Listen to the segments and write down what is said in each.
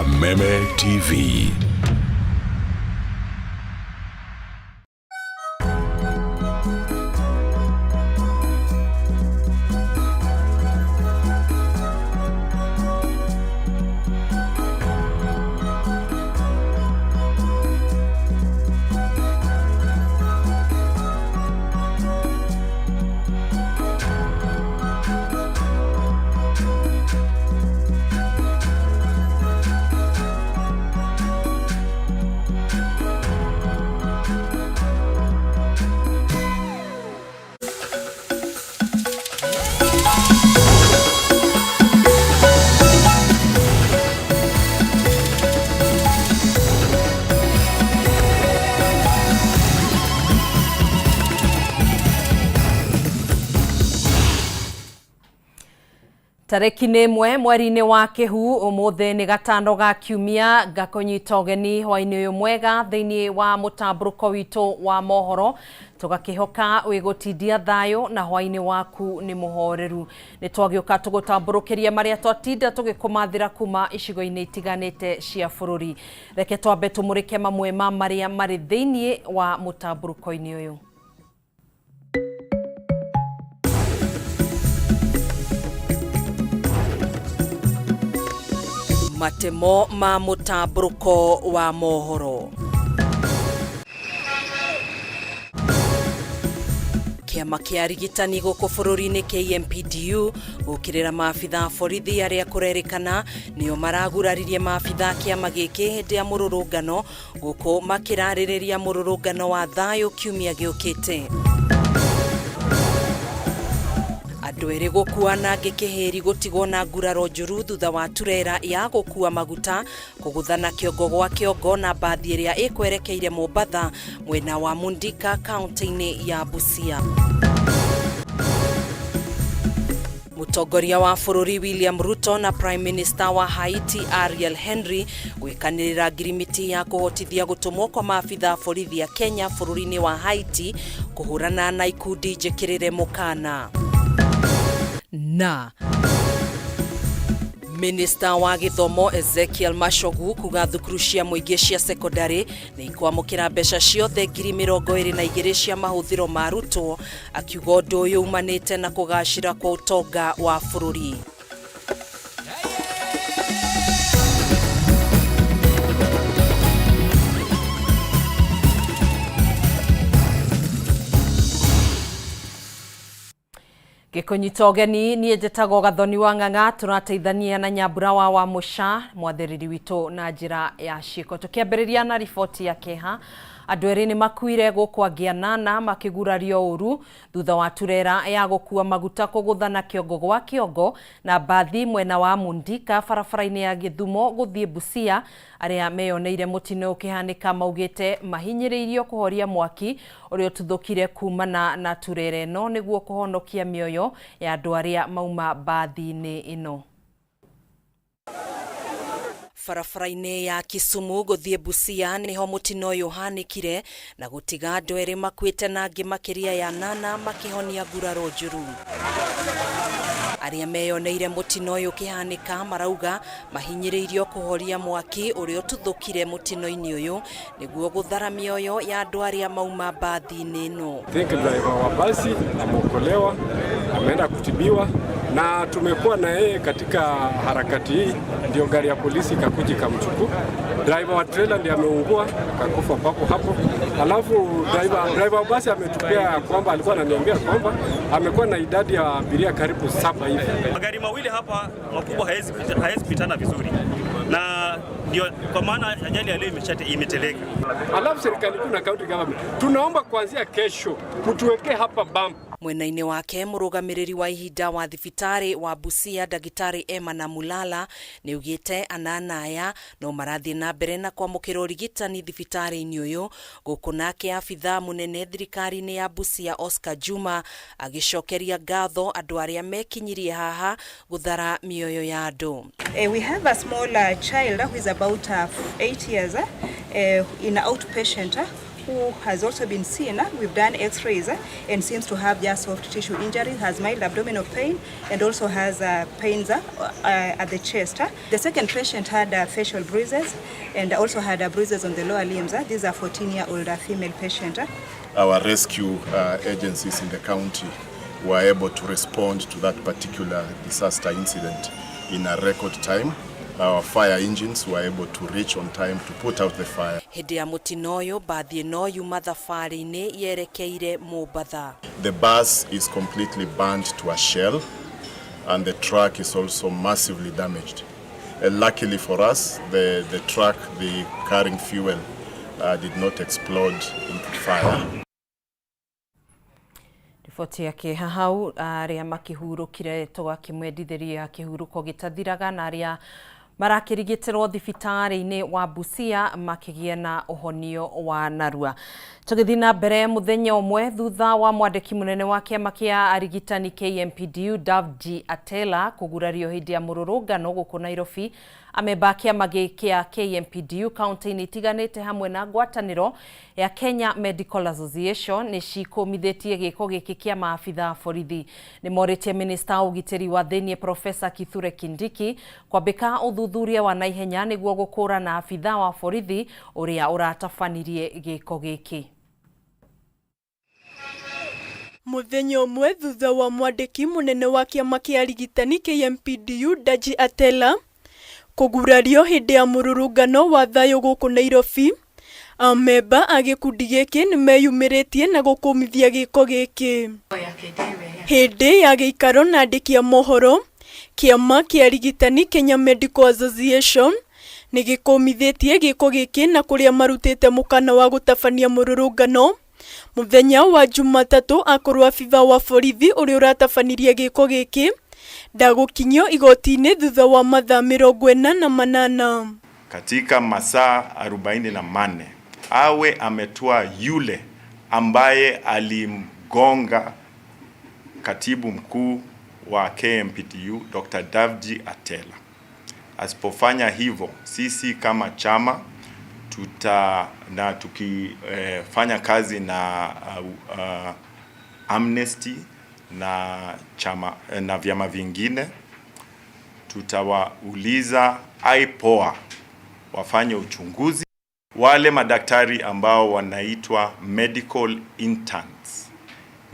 Kameme TV. Tarĩki nĩ ĩmwe mweri-inĩ wa Kĩhu, ũmũthĩ nĩ gatano ga kiumia, ngakũnyita ũgeni hwaĩ-inĩ ũyũ mwega thĩinĩ wa mũtambũrũko witũ wa mohoro, tũgakĩhoka wĩgũtindia thayũ na hwaĩ-inĩ waku nĩ mũhoreru. Nĩ twagĩũka tũgũtambũrũkĩria marĩa twatinda tũgĩkũmathĩra kuma icigo-inĩ itiganĩte cia bũrũri. Reke twambe tũmũrĩke mamwe ma marĩa marĩ thĩinĩ wa mũtambũrũko-inĩ ũyũ. Matemo ma mũtambũrũko wa mohoro. Kĩama kĩa arigitani gũkũ bũrũri-inĩ KMPDU gũkĩrĩra maabitha a borithi arĩa kũrerĩkana nĩo maraguraririe maabitha a kĩama gĩkĩ hĩndĩ ya mũrũrũngano gũkũ makĩrarĩrĩria mũrũrũngano wa thayũ kiumia gĩũkĩte. Andũ erĩ gũkua na angĩ kĩhĩri gũtigwo na nguraro njũru thutha wa turera ya gũkua maguta kũgũthana kĩongo gwa kĩongo na mbathi ĩrĩa ĩkwerekeire Mombatha mwena wa Mundika kaunti-inĩ ya Busia. Mũtongoria wa bũrũri William Ruto na Prime Minister wa Haiti Ariel Henry gwĩkanĩrĩra ngirimiti ya kũhotithia gũtũmwo kwa maabitha a borithi a Kenya bũrũri-inĩ wa Haiti kũhũrana na ikundi njĩkĩrĩre mũkana. Na Minista wa gĩthomo Ezekiel Machogu kuga thukuru cia mũingĩ cia sekondarĩ nĩ ikwamũkĩra mbeca ciothe 22,000 cia mahũthĩro ma arutwo, akiuga ũndũ ũyũ umanĩte na kũgacĩra kwa ũtonga wa bũrũri. Gĩkũnyita ũgeni niĩ njĩtagwo Gathoni wa Ng'ang'a, tũrateithania na Nyambura wa Wamũca mwathĩrĩri witũ na njĩra ya ciĩko. Tũkĩambĩrĩria na riboti ya kĩeha, andũ erĩ nĩ makuire gũkũ angĩ anana makĩgurario ũru thutha wa turera ya gũkua maguta kũgũthana kĩongo gwa kĩongo na mbathi mwena wa Mundika barabara-inĩ ya Gĩthumo gũthiĩ Busia. Arĩa meyoneire mũtino ũkĩhanĩka maugĩte mahinyĩrĩirio kũhoria mwaki ũrĩa ũtuthũkire kumana na turera ĩno nĩguo kũhonokia mĩoyo ya andũ arĩa mauma mbathi-inĩ ĩno. Barabara-inĩ ya Kisumu gũthiĩ Busia nĩho mũtino ũyũ ũhanĩkire na gũtiga andũ erĩ makuĩte na angĩ makĩria ya anana makĩhonia nguraro njũru. Arĩa meyoneire mũtino ũyũ ũkĩhanĩka marauga mahinyĩrĩirio kũhoria mwaki ũrĩa ũtuthũkire mũtino-inĩ ũyũ nĩguo gũthara mĩoyo ya andũ arĩa mauma mbathi-inĩ ĩno. Think driver wa basi ameokolewa, ameenda kutibiwa na tumekuwa na yeye katika harakati hii, ndio gari ya polisi ikakuja ikamchukua. Driver wa trailer ndiye ameungua akakufa papo hapo. Alafu driver wa basi ametupea kwamba alikuwa ananiambia kwamba amekuwa na idadi ya abiria karibu 7 hivi. Magari mawili hapa makubwa hawezi pitana vizuri, na ndio kwa maana ajali ya leo imeteleka. Alafu serikali kuu na county government tunaomba kuanzia kesho mtuwekee hapa bump. Mwena-inĩ wake mũrũgamĩrĩri wa ihinda wa thibitarĩ wa Busia ndagĩtarĩ Emma Namulala nĩaugĩte anana aya no marathiĩ na mbere na kwamũkĩra ũrigitani thibitarĩ-inĩ ũyũ, gũkũ nake abithaa mũnene thirikari-inĩ ya Busia Oscar Juma agĩcokeria ngatho andũ arĩa mekinyirie haha gũthara mĩoyo ya andũ. We have a small child who is about 8 years in outpatient who has also been seen. We've done x-rays and seems to have just soft tissue injury, has mild abdominal pain, and also has pains at the chest. The second patient had facial bruises and also had bruises on the lower limbs. These are 14-year-old female patient. Our rescue agencies in the county were able to respond to that particular disaster incident in a record time. Our fire engines were able to reach on time to put out the fire. Hĩndĩ ya mũtino ũyũ mbathi ĩno yuma thabarĩ-inĩ yerekeire Mombatha. The bus is completely burned to a shell and the truck is also massively damaged. And luckily for us, the truck, the carrying fuel, did not explode into fire. Riboti ya kĩeha hau arĩa makĩhurũkire tũgakĩmwendithĩria kĩhurũko gĩtathiraga na arĩa marakĩrigitĩrwo thibitarĩ-inĩ wa Busia makĩgĩa na ũhonio wa narua. Tũgĩthiĩ na mbere mũthenya ũmwe thutha wa mwandĩki mũnene wa kĩama kĩa arigitani KMPDU Davji Atela kũgurario hĩndĩ ya mũrũrũngano gũkũ Nairobi, amemba a kĩama gĩa KMPDU kaunti-inĩ itiganĩte hamwe na ngwatanĩro ya Kenya Medical Association nĩ cikũmithĩtie gĩko gĩkĩ kĩa maabitha a borithi. Nĩ morĩtie minista wa ũgitĩri wa thĩiniĩ Profesa Kithure Kindiki kwambĩka ũthuthuria wa naihenya nĩguo gũkũrana abitha wa borithi ũrĩa ũratabanirie gĩko gĩkĩ. Muthenya ũmwe thutha wa mwandĩki mũnene wa kĩama kĩa arigitani KMPDU Daji Atela kũgurario hĩndĩ ya mũrũrũngano wa thayũ gũkũ Nairobi, amemba a gĩkundi gĩkĩ nĩmeyumĩrĩtie na gũkũmithia gĩko gĩkĩ. Hĩndĩ ya gĩikaro na andĩki a mohoro, kĩama kĩa arigitani Kenya Medical Association nĩ gĩkũmithĩtie gĩko gĩkĩ na kũrĩa marutĩte mũkana wa gũtabania mũrũrũngano mũthenya wa Jumatatũ akorwo abitha wa borithi ũrĩa ũratabanirie gĩko gĩkĩ ndagũkinyio igoti-inĩ thutha wa mathaa 48. Katika masaa 44 awe ametoa yule ambaye alimgonga katibu mkuu wa KMPDU Dr. Davji Atela. Asipofanya hivyo, sisi kama chama tuta na tukifanya kazi na Amnesty na chama na vyama vingine, tutawauliza IPOA wafanye uchunguzi. Wale madaktari ambao wanaitwa medical interns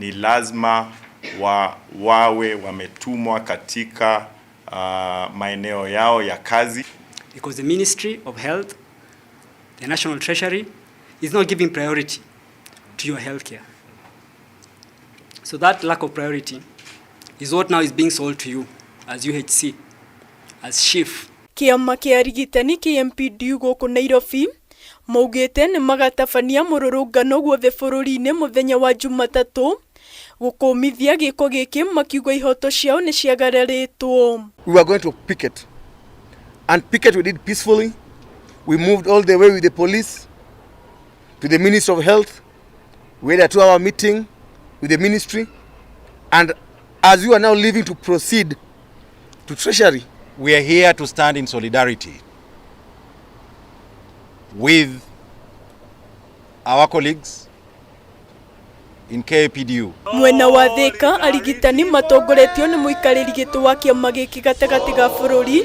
ni lazima wawe wametumwa katika maeneo yao ya kazi. Because the Ministry of Health, the National Treasury is not giving priority to your healthcare. So that lack of priority is what now is being sold to you as UHC, as SHIF. Kĩama kĩa arigitani KMPDU gũkũ Nairobi maugĩte nĩ magatabania mũrũrũngano guothe bũrũri-inĩ mũthenya wa Jumatatũ gũkũmithia gĩko gĩkĩ makiuga ihoto ciao nĩ ciagararĩtwo. We were going to picket, and picket we did peacefully. We moved all the way with the police to the Ministry of Health. We had a 2-hour meeting with the ministry, and as you are now leaving to proceed to Treasury, we are here to stand in solidarity with our colleagues in KPDU. Mwena wa Thika arigitani matongoretio nĩ mũikarĩri gĩtĩ wa kĩama gĩkĩ gatagatĩ ga bũrũri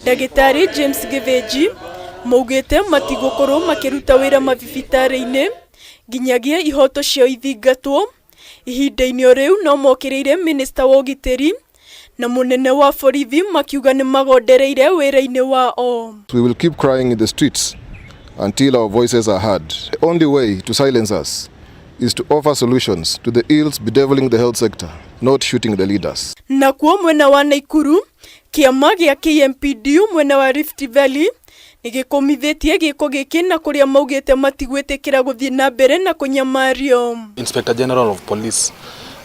ndagĩtarĩ James Gĩthĩnji maugĩte matigũkorwo makĩruta wĩra mathibitarĩ-inĩ nginyagia ihoto ciao ithingatwo. Ihinda-inĩ o rĩu no mokĩrĩire minista wa ũgitĩri na mũnene wa borithi makiuga nĩ magondereire wĩra-inĩ wao. We will keep crying in the streets until our voices are heard. The only way to silence us is to offer solutions to the ills bedeviling the health sector, not shooting the leaders. Nakuo mwena wa Naikuru, kĩama gĩa KMPDU mwena wa Rift Valley nĩ gĩkũmithĩtie gĩko gĩkĩ na kũrĩa maugĩte matigwĩtĩkĩra gũthiĩ na mbere na kũnyamario. Inspector General of Police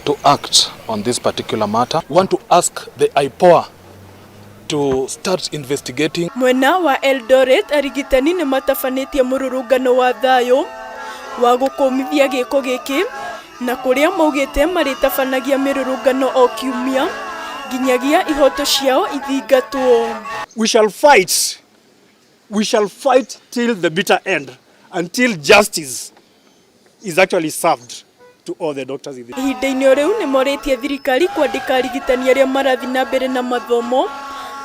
to act on this particular matter. We want to ask the IPOA to start investigating. Mwena wa Eldoret arigitani nĩ matabanĩtie mũrũrũngano wa thayũ wa gũkũmithia gĩko gĩkĩ na kũrĩa maugĩte marĩtabanagia mĩrũrũngano o kiumia nginyagia ihoto ciao ithingatwo. We shall fight. We shall fight till the bitter end, until justice is actually served to all the doctors in the Ihinda-inĩ o rĩu nĩ morĩtie thirikari kwandĩka arigitani arĩa marathiĩ na mbere na mathomo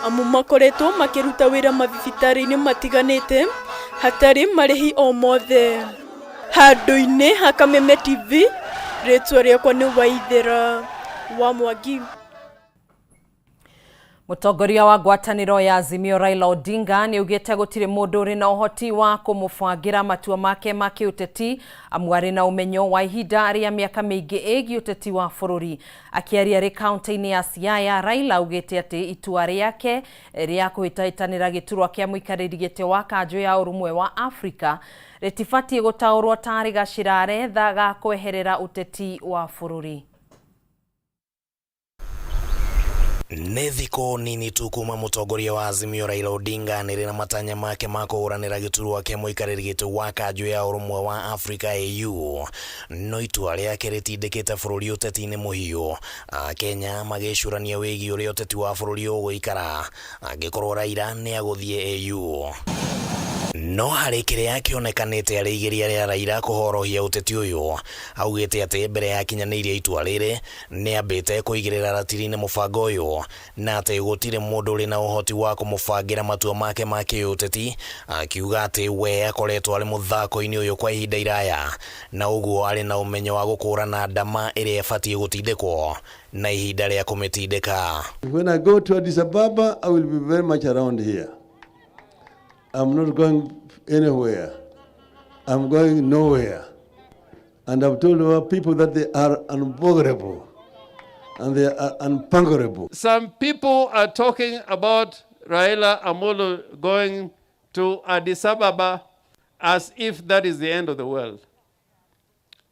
amu makoretwo makĩruta wĩra mathibitarĩ-inĩ matiganĩte hatarĩ marĩhi o mothe. Handũ-inĩ ha Kameme TV, rĩtwa rĩakwa nĩ Waithera wa Mwangi. Mũtongoria wa ngwatanĩro ya Azimio Raila Odinga nĩ augĩte gũtirĩ mũndũ ũrĩ na ũhoti wa kũmũbangĩra matua make ma kĩũteti amu arĩ na ũmenyo wa ihinda rĩa mĩaka mĩingĩ ĩgiĩ ũteti wa bũrũri. Akĩaria arĩ kaunti-inĩ ya Siaya, Raila augĩte atĩ itua rĩake rĩa kũhĩtahĩtanĩra gĩturwa kĩa mũikarĩri gĩtĩ wa kanjũ ya ũrũmwe wa Afrika rĩtibatiĩ gũtaũrwo tarĩ gacĩra aretha ga kweherera ũteti wa bũrũri. Nĩ thikũ nini tu kuma mũtongoria wa Azimio Raila Odinga anĩrĩra na matanya make ma kũhũranĩra gĩturwa kĩa mũikarĩri gĩtĩ wa kanjũ ya ũrũmwe wa Afrika AU, no itua rĩake rĩtindĩkĩte bũrũri ũteti-inĩ mũhiũ, Akenya magĩcũrania wĩgiĩ ũrĩa ũteti wa bũrũri ũgũikara angĩkorwo Raila nĩ agũthiĩ AU. No harĩ kĩrĩa kĩonekanĩte arĩ igeria rĩa Raila kũhorohia ũteti ũyũ, augĩte atĩ mbere ya akinyanĩirie itua rĩrĩ nĩambĩte kũigĩrĩra ratiri-inĩ mũbango ũyũ na atĩ gũtirĩ mũndũ ũrĩ na ũhoti wa kũmũbangĩra matua make ma kĩũteti, akiuga atĩ we akoretwo arĩ mũthako-inĩ ũyũ kwa ihinda iraya na ũguo arĩ na ũmenyo wa gũkũrana ndama ĩrĩa ĩbatiĩ gũtindĩkwo na ihinda rĩa kũmĩtindĩka. When I go to Addis Ababa, I will be very much around here. I'm not going anywhere. I'm going nowhere. And I've told our people that they are unboggerable and they are unpungerable. Some people are talking about Raila Amolo going to Addis Ababa as if that is the end of the world.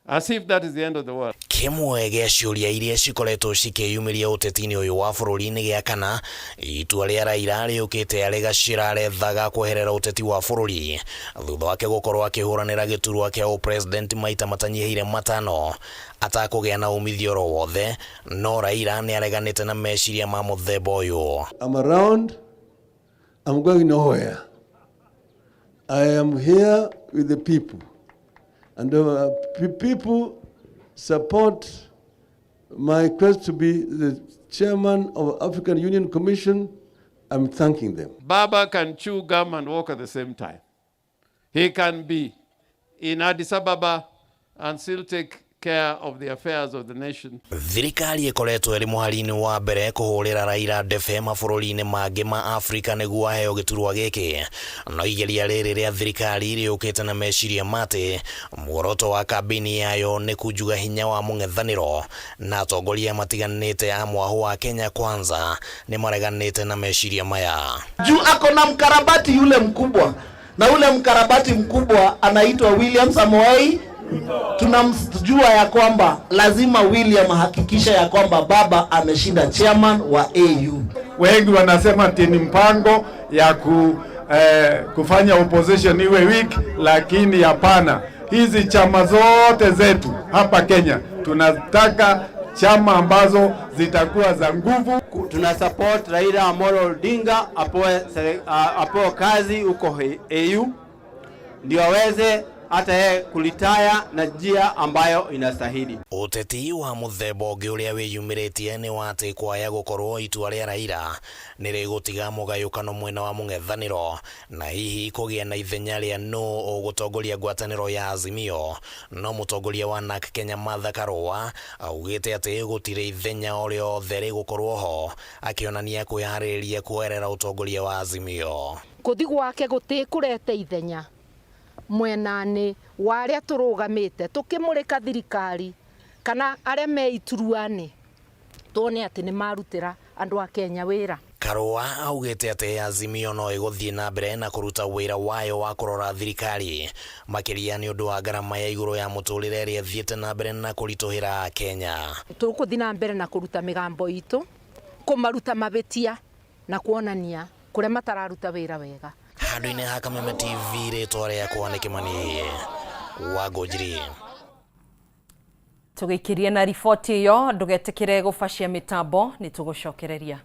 As if that is the end of the world. Kĩmwe gĩa ciũria iria cikoretwo cikĩyumĩria ũteti-inĩ ũyũ wa bũrũri nĩ gĩa kana itua rĩa Raila rĩũkĩte arĩ gacĩra arethaga kweherera ũteti wa bũrũri thutha wake gũkorwo akĩhũranĩra gĩturwa kĩa ũpresident maita matanyihĩire matano atakũgĩa na umithio oro wothe, no Raila nĩ areganĩte na meciria ma mũthemba ũyũ. I'm around. I'm going nowhere. I am here with the people. And the people support my quest to be the chairman of African Union Commission. I'm thanking them. Baba can chew gum and walk at the same time. He can be in Addis Ababa and still take care of the affairs of the nation. Thirikari ĩkoretwo ĩrĩ mũhari-inĩ wa mbere kũhũrĩra Raila ndebe mabũrũri-inĩ mangĩ ma Afrika nĩguo aheo gĩturwa gĩkĩ, no igeria rĩrĩ rĩa thirikari rĩũkĩte na meciria ma atĩ muoroto wa kambĩini yayo nĩ kunjuga hinya wa mũng'ethanĩro na atongoria matiganĩte a mwahũ wa Kenya Kwanza nĩ mareganĩte na meciria maya. Juu ako na mkarabati yule mkubwa, na ule mkarabati mkubwa anaitwa William Samoei. Tunamjua ya kwamba lazima William ahakikisha ya kwamba baba ameshinda chairman wa AU. Wengi wanasema ati ni mpango ya kufanya opposition iwe weak, lakini hapana. Hizi chama zote zetu hapa Kenya tunataka chama ambazo zitakuwa za nguvu. Tuna support Raila Amolo Odinga apewe kazi huko AU ndio aweze hata yeye kulitaya na njia ambayo inastahili. Ũteti wa mũthemba ũngĩ ũrĩa wĩyumĩrĩtie nĩ wa atĩ kwaya gũkorwo itua rĩa Raila nĩ rĩgũtiga mũgayũkano mwena wa mũng'ethanĩro na hihi kũgĩa na ithenya rĩa nũ ũgũtongoria ngwatanĩro ya Azimio, no mũtongoria wa NARC Kenya Martha Karua augĩte atĩ gũtirĩ ithenya o rĩothe rĩgũkorwo ho, akĩonania kwĩharĩrĩria kweherera ũtongoria wa Azimio. Kũthi gwake gũtikũrete ithenya mwenani wa arĩa tũrũgamĩte tũkĩmũrĩka thirikari kana arĩa me ituruani tuone atĩ nĩ marutĩra andũ a Kenya wĩra. Karua augĩte atĩ Azimio no ĩgũthiĩ na mbere na kũruta wĩra wayo wa kũrora thirikari makĩria nĩ ũndũ wa ngarama ya igũrũ ya mũtũrĩre ĩrĩa ĩthiĩte na mbere na kũritũhĩra Kenya. Tũgũthiĩ na mbere na kũruta mĩgambo itũ, kũmaruta mavĩtia na kuonania kũrĩa matararuta wĩra wega. Handũ-inĩ ha Kameme TV rĩtwa rĩakwa nĩ Kĩmani wa Ngũnjiri. Tũgĩikĩrie na riboti ĩyo, ndũgetĩkĩre gũbacia mĩtambo, nĩ tũgũcokereria.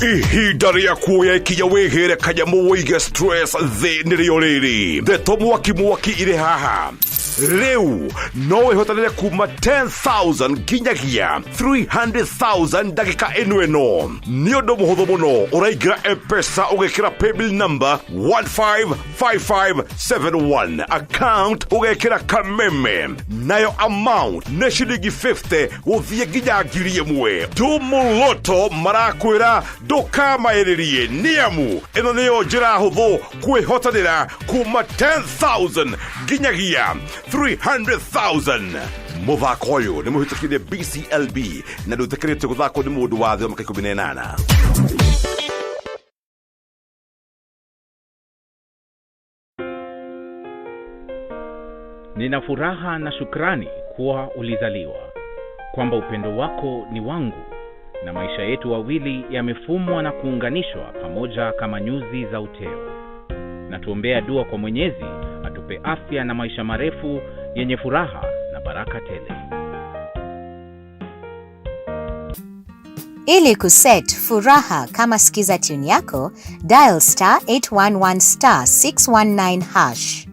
Ihinda rĩa kuoya ikinya wĩgĩre kanyamũ wĩige stress thĩ nĩrĩo rĩrĩ. Ndeto mwaki mwaki irĩ haha. Rĩu no wĩhotanĩre kuma 10,000 nginyagia 300,000 ndagĩka ĩno ĩno. Nĩ ũndũ mũhũthũ mũno, ũraingĩra M-Pesa ũgekĩra paybill number 155571, account ũgekĩra Kameme, nayo amount nĩ ciringi 50 gũthiĩ nginya 1,000. Tumuloto marakwĩra ndũkamaĩrĩrie, nĩamu ĩno nĩyo njĩra hũthũ kwĩhotanĩra kuma 10,000 nginyagia 300,000. Mũthako ũyũ nĩ mũhĩtũkire BCLB na ndũĩtĩkĩrĩtio gũthakwo nĩ mũndũ wa thĩ wa mĩaka 18. Nina furaha na shukrani kuwa ulizaliwa, kwamba upendo wako ni wangu na maisha yetu wawili yamefumwa na kuunganishwa pamoja kama nyuzi za uteo. Na tuombea dua kwa Mwenyezi atupe afya na maisha marefu yenye furaha na baraka tele. Ili kuset furaha kama skiza tune yako, dial star 811 star 619 hash.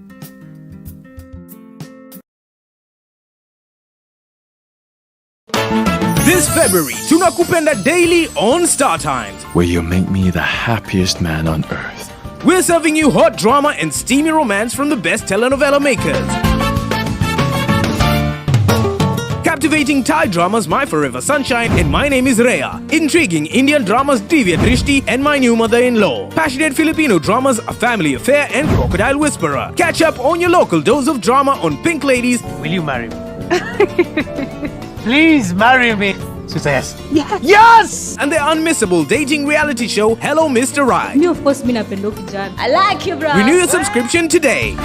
This February, tunakupenda daily on Star Times. Where you make me the happiest man on earth. We're serving you hot drama and steamy romance from the best telenovela makers. Captivating Thai dramas My Forever Sunshine and My Name is Rhea. Intriguing Indian dramas Divya Drishti and My New Mother-in-Law. Passionate Filipino dramas A Family Affair and Crocodile Whisperer. Catch up on your local dose of drama on Pink Ladies. Will you marry me? Please marry me. She says yes. Yes! And the unmissable dating reality show Hello Mr. Right. Me, of course, mi napenda huyu kijana. I like you, bro. Renew your subscription today.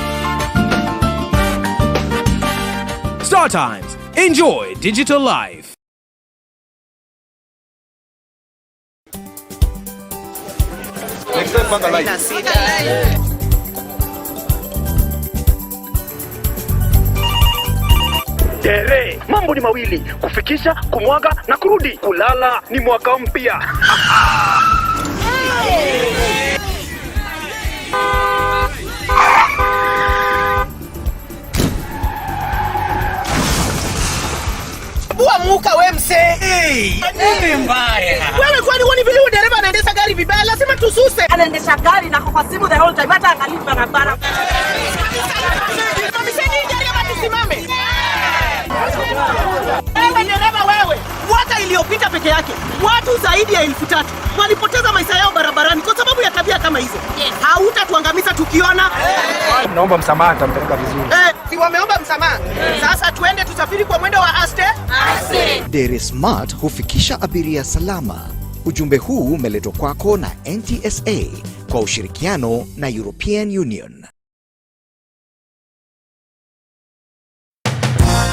Star Times. Enjoy digital life. Next time, panga line. Tere, mambo ni mawili: kufikisha, kumwaga na kurudi. Kulala ni mwaka mpya. Bua muka we msee. Hey, nini mbaya? Wewe kwani huoni vile huyu dereva anaendesha gari vibaya? Lazima tususe. Anaendesha gari na kwa simu the whole time, hata angalii barabara. Simamisheni hii gari ama tusimame. Wewe dereva wewe, mwaka iliyopita peke yake watu zaidi ya 3,000 walipoteza maisha yao barabarani kwa sababu ya tabia kama hizo. Yes. Hautatuangamiza tukiona. Naomba msamaha, nitampeleka vizuri. Si wameomba msamaha. Sasa tuende tusafiri kwa mwendo wa aste. Aste. Dere Smart hufikisha abiria salama. Ujumbe huu umeletwa kwako na NTSA kwa ushirikiano na European Union.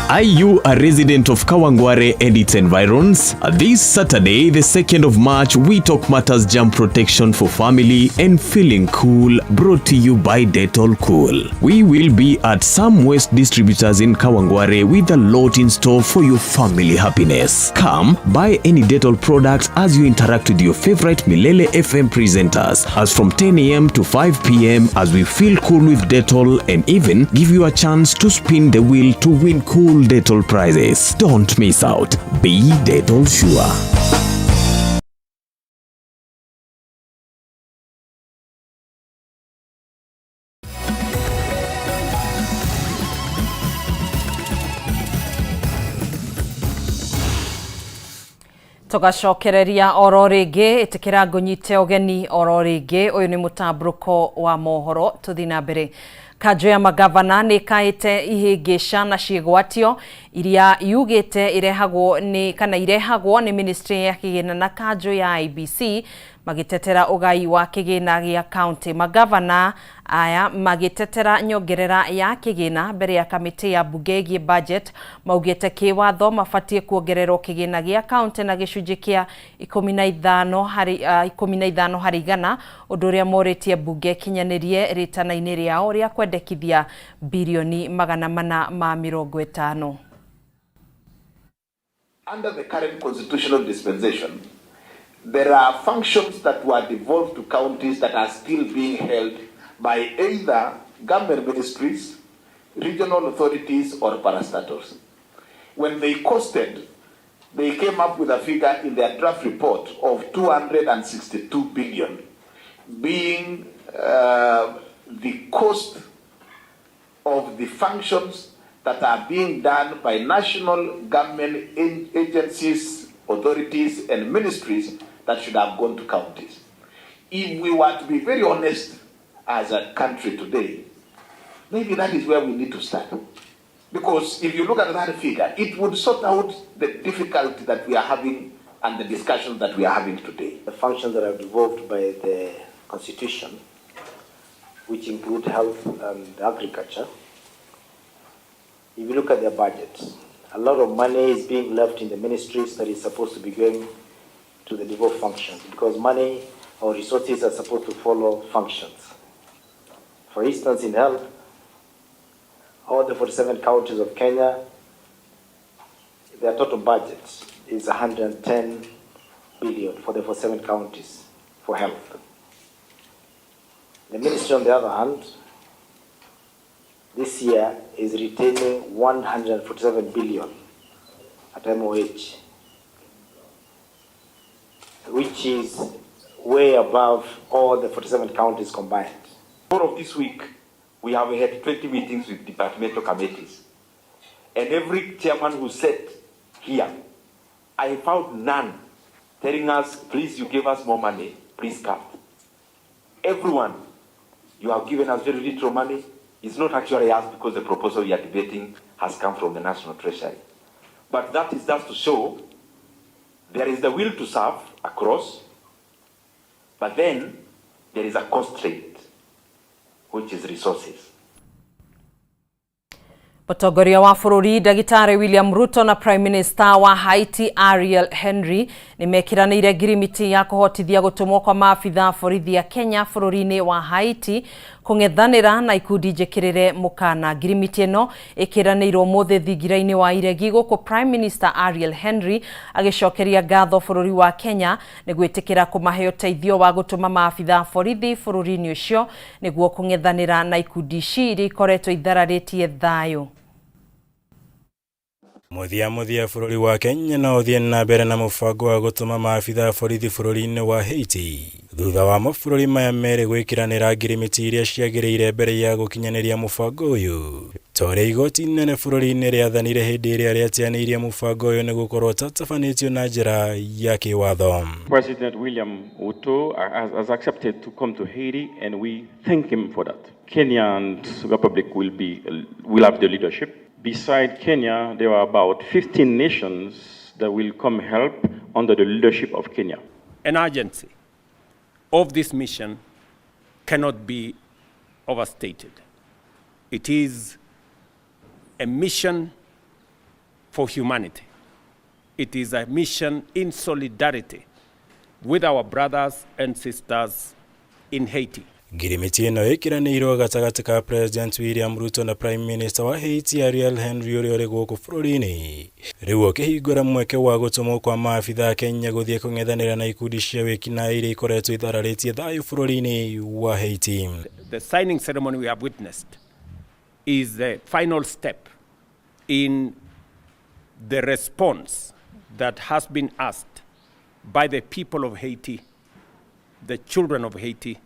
Are you a resident of Kawangware and its environs? This Saturday, the 2nd of March, we talk matters jam protection for family and feeling cool, brought to you by Dettol Cool. We will be at some West distributors in Kawangware with a lot in store for your family happiness. Come, buy any Dettol product as you interact with your favorite Milele FM presenters as from 10 a.m. to 5 p.m. as we feel cool with Dettol and even give you a chance to spin the wheel to win cool Dettol prizes. Don't miss out. Be Dettol sure. Tugacokereria oro rĩngĩ, ĩtĩkĩra ngũnyite ũgeni oro rĩngĩ. Ũyũ nĩ mũtambũrũko wa mohoro. Tũthiĩ na mbere. Kanjũ ya magavana nĩ ĩkaĩte ihĩngĩca na ciĩgwatio iria yugĩte irehagwo nĩ kana irehagwo nĩ ministry ya kĩgĩna na kanjũ ya IEBC magĩtetera ũgai wa kĩgĩna gĩa county. Magavana aya magĩtetera nyongerera ya kĩgĩna mbere ya kamĩtĩ ya bunge ĩgiĩ budget maugĩte kĩwatho mabatiĩ kuongererwo kĩgĩna gĩa county na gĩcunjĩ kĩa 15 harĩ 100, ũndũ ũrĩa morĩtie bunge ĩkinyanĩrie rĩtana-inĩ rĩao rĩa kwendekithia birioni 450. Under the current constitutional dispensation, There are functions that were devolved to counties that are still being held by either government ministries, regional authorities, or parastatals. When they costed, they came up with a figure in their draft report of 262 billion being the cost of the functions that are being done by national government agencies, authorities, and ministries that should have gone to counties. If we were to be very honest as a country today, maybe that is where we need to start. Because if you look at that figure, it would sort out the difficulty that we are having and the discussions that we are having today. The functions that are devolved by the Constitution, which include health and agriculture, if you look at their budgets, a lot of money is being left in the ministries that is supposed to be going to the devolved functions, because money or resources are supposed to follow functions. For instance, in health, all the 47 counties of Kenya, their total budget is 110 billion for the 47 counties for health. The ministry, on the other hand, this year is retaining 147 billion at MOH, which is way above all the 47 counties combined. All of this week, we have had 20 meetings with departmental committees. And every chairman who sat here, I found none telling us, please, you give us more money, please cut. Everyone, you have given us very little money. It's not actually us, because the proposal we are debating has come from the National Treasury. But that is just to show there is the will to serve across, but then there is a constraint, which is resources. Mũtongoria wa bũrũri Ndagĩtarĩ William Ruto na Prime Minister wa Haiti Ariel Henry nĩ mekĩranĩire ngirimiti ya kũhotithia gũtũmwo kwa maabitha borithi a Kenya bũrũri-inĩ wa Haiti kũng'ethanĩra na ikundi njĩkĩrĩre mũkana. Ngirimiti ĩno ĩkĩranĩirwo ũmũthĩ thingira-inĩ wa iregi gũkũ Prime Minister Ariel Henry agĩcokeria ngatho bũrũri wa Kenya nĩ gwĩtĩkĩra kũmahe ũteithio wa gũtũma maabitha borithi bũrũri-inĩ ũcio nĩguo kũng'ethanĩra na ikundi ici iria ikoretwo ithararĩtie thayũ. Mũthia mũthia bũrũri wa Kenya no ũthiĩ na mbere na mũbango wa gũtũma maabitha a borithi bũrũri-inĩ wa Haiti thutha wa mabũrũri maya merĩ gwĩkĩranĩra ngirimiti iria ciagĩrĩire mbere ya gũkinyanĩria mũbango ũyũ ta ũrĩa igoti inene bũrũri-inĩ rĩathanire hĩndĩ ĩrĩa rĩateanĩirie mũbango ũyũ nĩ gũkorwo ũtatabanĩtio na njĩra ya kĩwatho. President William Ruto has accepted to come to Haiti, and we thank him for that. Kenyan Republic will have the leadership. Beside Kenya, there are about 15 nations that will come help under the leadership of Kenya. An urgency of this mission cannot be overstated. It is a mission for humanity. It is a mission in solidarity with our brothers and sisters in Haiti. Ngirimiti ĩno ĩkĩranĩirwo gatagatĩ ka President William Ruto na Prime Minister wa Haiti Ariel Henry ũrĩa ũrĩ gũkũ bũrũri-inĩ rĩu ũkĩhingũra mweke wa gũtũmwo kwa maabitha a Kenya gũthiĩ kũng'ethanĩra na ikundi cia wĩkinaĩ iria ikoretwo ithararĩtie thayũ bũrũri-inĩ wa Haiti. The signing ceremony we have witnessed is the final step in the response that has been asked by the people of Haiti, the children of Haiti,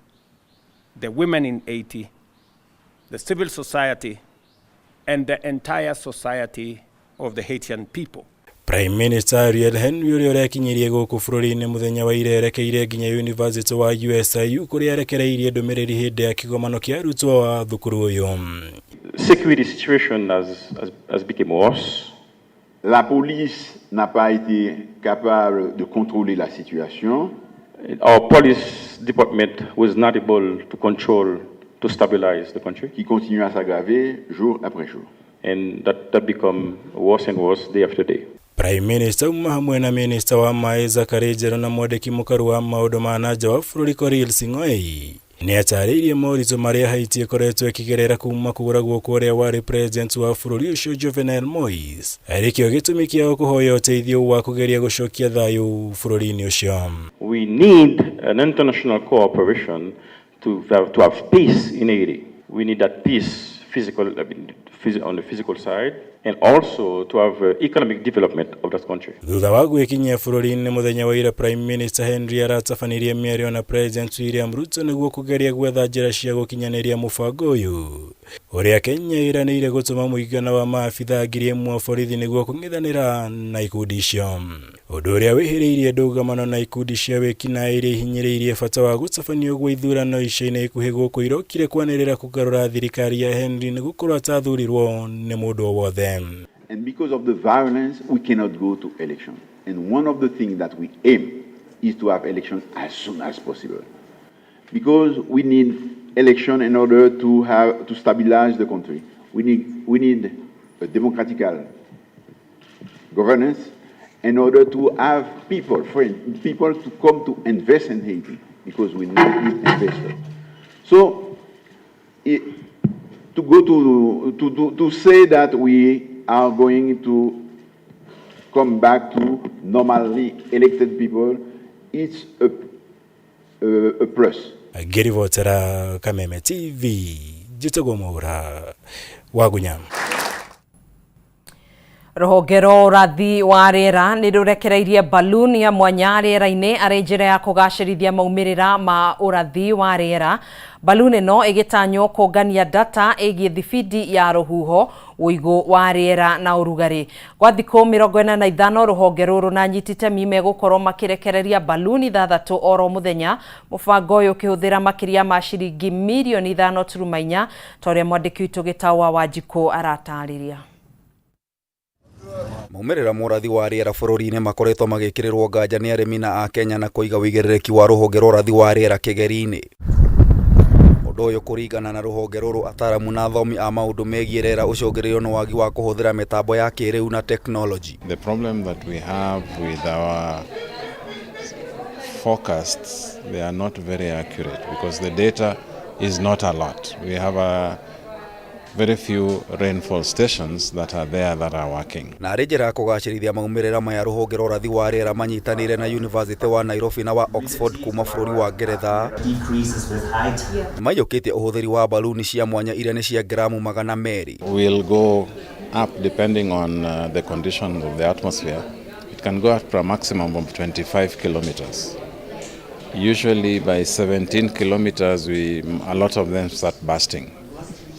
the women in Haiti, the civil society, and the entire society of the Haitian people. Prime Minister Ariel Henry ũrĩa ũrekinyirie gũkũ bũrũri-inĩ mũthenya wa ira erekeire nginya University wa USIU kũrĩa arekereirie ndũmĩrĩri hĩndĩ ya kĩgomano kĩa arutwo a thukuru ũyũ. Security situation has become worse. La police n'a pas été capable de contrôler la situation. Our police department was not able to control, to stabilize the country. Qui continue à s'aggraver jour après jour. And that become worse and worse day after day. Prime Minister uma hamwe na Minister wa maĩ Zakary Njeru na mwandĩki mũkaru wa maũndũ ma na nja wa bũrũri Korir Sing'oei Nĩ atarĩirie moritũ marĩa Haiti ĩkoretwo ĩkĩgerera kuma kũũragwo kwa ũrĩa warĩ president wa bũrũri ũcio Jovenel Moise, arĩ kĩo gĩtũmi kĩao kũhoya ũteithio wa kũgeria gũcokia thayũ bũrũri-inĩ ũcio. We need an international cooperation to have peace in Haiti. We need that peace physical, I mean, on the physical side, and also to have economic development of that country. Thutha wa gwĩkinyia bũrũri-inĩ mũthenya wa ira, Prime Minister Henry aratabanirie mĩario na President William Ruto nĩguo kũgeria gwetha njĩra cia gũkinyanĩria mũbango ũyũ ũrĩa Kenya ĩranĩire gũtũma mũigana wa maabitha 1,000 a borithi nĩguo kũng'ethanĩra na ikundi icio, ũndũ ũrĩa wĩhĩrĩirie ndũgamano na ikundi cia wĩkinaĩ iria ihinyĩrĩirie bata wa gũtabanio gwa ithurano ica-inĩ ikuhĩ gũkũ irokire kwanĩrĩra kũgarũra thirikari ya Henry nĩ gũkorwo atathurirwo nĩ mũndũ o wothe. And because of the violence, we cannot go to election. And one of the things that we aim is to have election as soon as possible. Because we need election in order to stabilize the country. We need a democratical governance in order to have people, foreign people to come to invest in Haiti, because we need investors. So, it, to go to say that we are going to come back to normally elected people, it's a plus. Ngĩribotera Kameme TV, njĩtagwo Mwaura Wagunya. Rũhonge rwa ũrathi wa rĩera nĩ rũrekereirie balloon ya mwanya rĩera-inĩ arĩ njĩra ya kũgacĩrithia maumĩrĩra ma ũrathi wa rĩera. Balloon ĩno ĩgĩtanywo kũngania data ĩgiĩ thibindi ya rũhuho, ũigũ wa rĩera na ũrugarĩ. Gwa thikũ 45 rũhonge rũrũ na anyiti itemi megũkorwo makĩrekereria balloon ithathatũ oro mũthenya, mũbango ũyũ ũkĩhũthĩra makĩria ma ciringi mirioni 5.4 ta ũrĩa mwandĩki witũ Gĩtaũ wa Wanjikũ aratarĩria. Maumĩrĩra ma ũrathi wa rĩera bũrũri-inĩ makoretwo magĩkĩrĩrwo nganja nĩ arĩmi na akenya na kũiga ũigĩrĩrĩki wa rũhonge rwa ũrathi wa rĩera kĩgeri-inĩ. Ũndũ ũyũ kũringana na rũhonge rũrũ, ataramu na athomi a maũndũ megiĩ rĩera, ũcũngĩrĩirio nĩ wagi wa kũhũthĩra mĩtambo ya kĩrĩu na tekinoronjĩ. The problem that we have with our forecasts, they are not very accurate because the data is not a lot. We have a very few rainfall stations that are there that are working. Na arĩ njĩra ya kũgacĩrithia maumĩrĩra maya, rũhonge rwa ũrathi wa rĩera manyitanĩire na University wa Nairobi na wa Oxford kuma bũrũri wa Ngeretha nĩmaiyũkĩtie ũhũthĩri wa baluni cia mwanya iria nĩ cia gramu 200. Will go up depending on the conditions of the atmosphere. It can go up to a maximum of 25 kilometers. Usually by 17 kilometers, a lot of them start bursting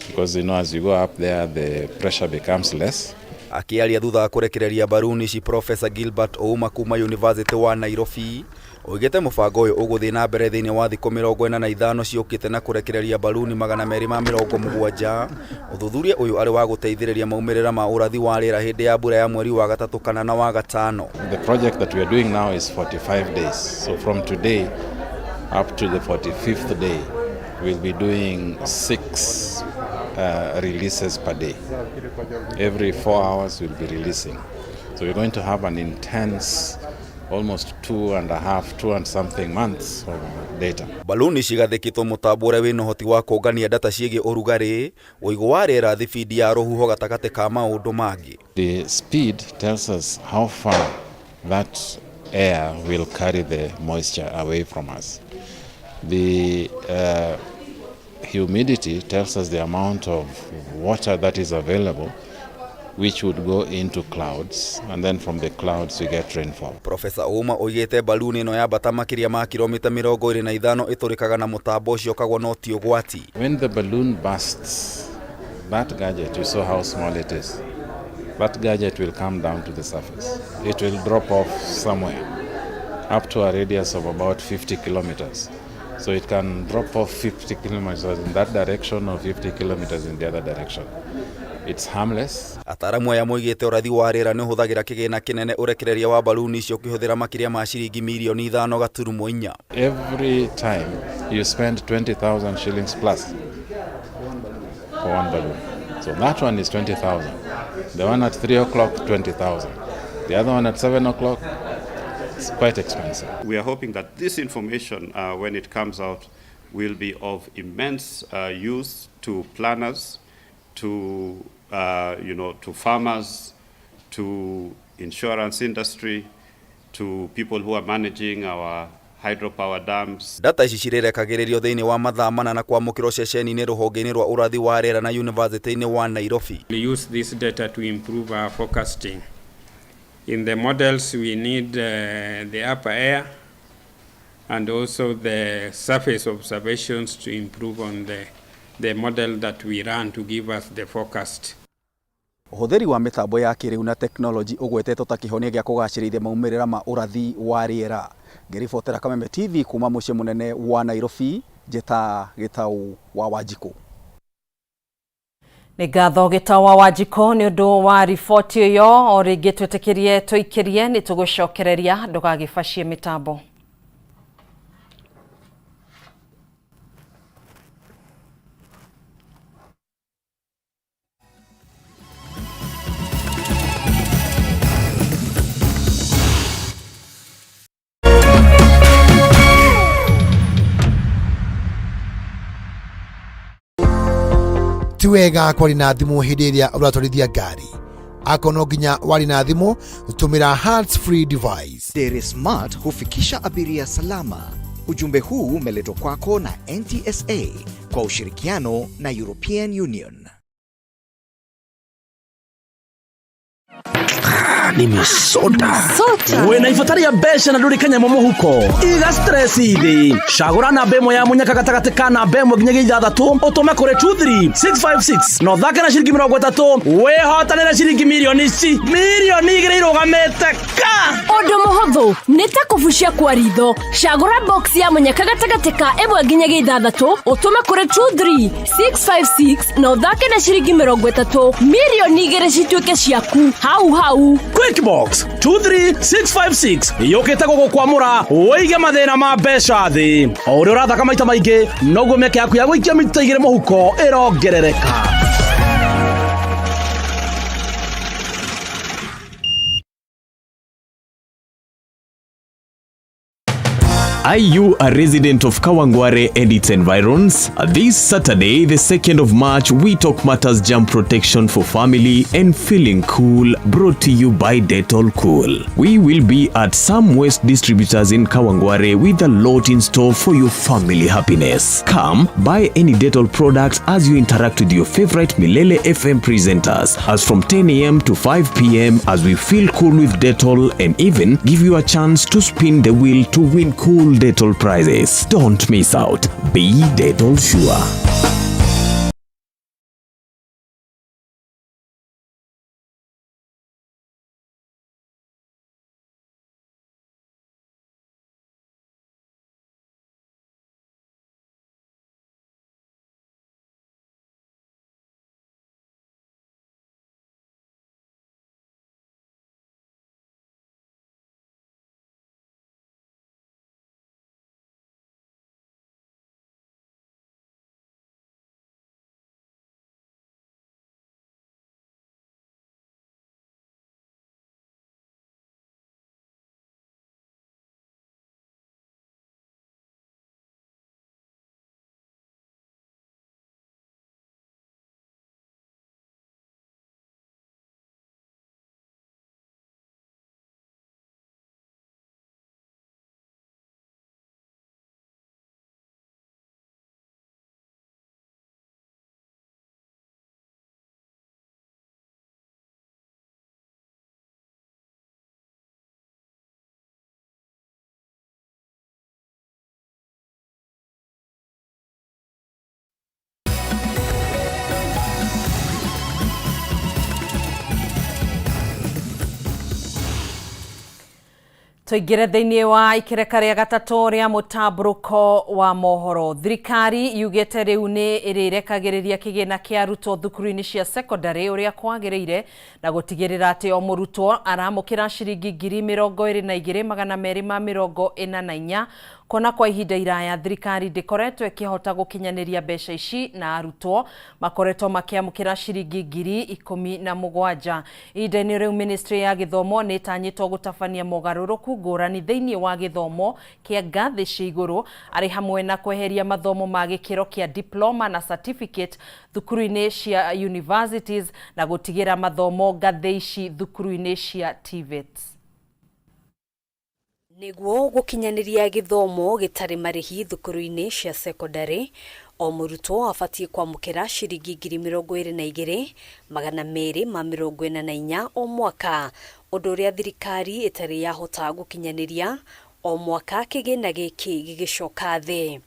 because as you go up there, the pressure becomes less. Akĩaria thutha wa kũrekereria baruni ici, Professor Gilbert Ouma kuma University wa Nairobi oigĩte mũbango ũyũ ũgũthiĩ na mbere thĩinĩ wa thikũ 45 ciũkĩte na kũrekereria baruni 270. Ũthuthuria ũyũ arĩ wa gũteithĩrĩria maumĩrĩra ma ũrathi wa rĩera hĩndĩ ya mbura ya mweri wa gatatũ kana na wa gatano. The project that we are doing now is 45 days. So from today up to the 45th day, we'll be doing six releases per day. Every 4 hours, we'll be releasing. So we're going to have an intense, almost 2.5, two and something months of data. Baluni cigathĩkĩtwo mũtambo ũrĩa wĩna ũhoti wa kũngania data ciĩgiĩ ũrugarĩ, ũigũ wa rĩera, thibindi ya rũhuho gatagatĩ ka maũndũ mangĩ. The speed tells us how far that air will carry the moisture away from us. The humidity tells us the amount of water that is available, which would go into clouds, and then from the clouds we get rainfall. Profesa Ouma oigĩte baluni ĩno yambata makĩria ma kilomita 25 ĩtũrĩkaga na mũtambo ũcio ũkagwo no ti ũgwati. When the balloon bursts, that gadget, you saw how small it is, that gadget will come down to the surface. It will drop off somewhere up to a radius of about 50 kilometers. So it can drop off 50 kilometers in that direction or 50 kilometers in the other direction. It's harmless. Ataramu aya moigĩte ũrathi wa rĩera nĩ ũhũthagĩra kĩgĩna kĩnene, ũrekereria wa baluni icio ũkĩhũthĩra makĩria ma ciringi mirioni 5.4. Every time you spend 20,000 shillings plus for one balloon. So that one is 20,000. The one at 3 o'clock, 20,000. The other one at 7 o'clock, it's quite expensive. We are hoping that this information, when it comes out, will be of immense use to planners, to to farmers, to insurance industry, to people who are managing our hydropower dams. Data ici cirerekagĩrĩrio thĩinĩ wa mathaa mana na kwamũkĩrwo ceceni-inĩ rũhonge-inĩ rwa ũrathi wa rĩera na yunivasĩtĩ-inĩ wa Nairobi. We use this data to improve our forecasting. In the models, we need the upper air and also the surface observations to improve on the model that we run to give us the forecast. Ũhũthĩri wa mĩtambo ya kĩrĩu na tekinoronjĩ ũgwetetwo ta kĩhonia gĩa kũgacĩrithia maumĩrĩra ma ũrathi wa rĩera. Ngĩribotera Kameme TV kuma mũciĩ mũnene wa Nairobi, njĩta Gĩtaũ wa Wanjikũ. Nĩ ngatho Gĩtaũ wa Wanjikũ nĩ ũndũ wa riboti ĩyo. O rĩngĩ twĩtĩkĩrie tũikĩrie nĩ tũgũcokereria, ndũgagĩbacie mĩtambo. Ti wega kwaria na thimũ hĩndĩ ĩrĩa ũratwarithia ngari. Akorwo no nginya wari na thimũ, tũmĩra hands free device. Dere Smart hufikisha abiria salama. Ujumbe huu umeletwa kwako na NTSA kwa ushirikiano na European Union. Nimesota wĩna ibata rĩa mbeca na ndũrĩ kanyamũ mũhuko, iga stress thĩ, cagũra namba ĩmwe ya mũnyaka gatagatĩ ka namba ĩmwe nginyagia ithathatũ, ũtũme kũrĩ 23656 na ũthake na ciringi 30, wĩhotanĩre ciringi mirioni ici 2 mirioni irũgamĩte ka. Ũndũ mũhũthũ nĩ ta kũbucia kwa ritho. Cagũra box ya mũnyaka gatagatĩ ka ĩmwe nginyagia ithathatũ, ũtũme kũrĩ 23656 na ũthake na ciringi 30, 2 mirioni cituĩke ciaku hau hau. Quick Box 23656 yũkĩte gũgũkwamũra ũige mathĩna ma mbeca thĩ. O ũrĩa ũrathaka maita maingĩ, noguo mĩeke yaku ya gũikia 2 mita mũhuko ĩrongerereka. Are you a resident of Kawangware and its environs? This Saturday, the 2nd of March, we talk matters jam protection for family and feeling cool, brought to you by Dettol Cool. We will be at some West distributors in Kawangware with a lot in store for your family happiness. Come, buy any Dettol product as you interact with your favorite Milele FM presenters as from 10 a.m. to 5 p.m. as we feel cool with Dettol and even give you a chance to spin the wheel to win cool Dettol prizes. Don't miss out. Be Dettol sure. Tũingĩre thĩinĩ wa ikereka rĩa gatatũ rĩa mũtambũrũko wa mohoro. Thirikari yugĩte rĩu nĩ ĩrĩrekagĩrĩria kĩgĩna kĩa arutwo thukuru-inĩ cia secondary ũrĩa kwagĩrĩire na gũtigĩrĩra atĩ o mũrutwo aramũkĩra ciringi 22,244. Kuona kwa ihinda iraya thirikari ndĩkoretwo ĩkĩhota gũkinyanĩria mbeca ici na arutwo makoretwo makĩamũkĩra ciringi 17,000. Ihinda-inĩ rĩu ministry ya gĩthomo nĩ ĩtanyĩtwo gũtabania mogarũrũku ngũrani thĩinĩ wa gĩthomo kĩa ngathĩ cia igũrũ arĩ hamwe na kweheria mathomo ma gĩkĩro kĩa diploma na certificate thukuru-inĩ cia universities na gũtigĩra mathomo ngathĩ ici thukuru-inĩ cia TVETs. Nĩguo gũkinyanĩria gĩthomo gĩtarĩ marĩhi thukuru-inĩ cia sekondarĩ, o mũrutwo abatiĩ kwamũkĩra ciringi 22,244 o mwaka, ũndũ ũrĩa thirikari ĩtarĩ yahota gũkinyanĩria o mwaka kĩgĩna gĩkĩ gĩgĩcoka thĩ.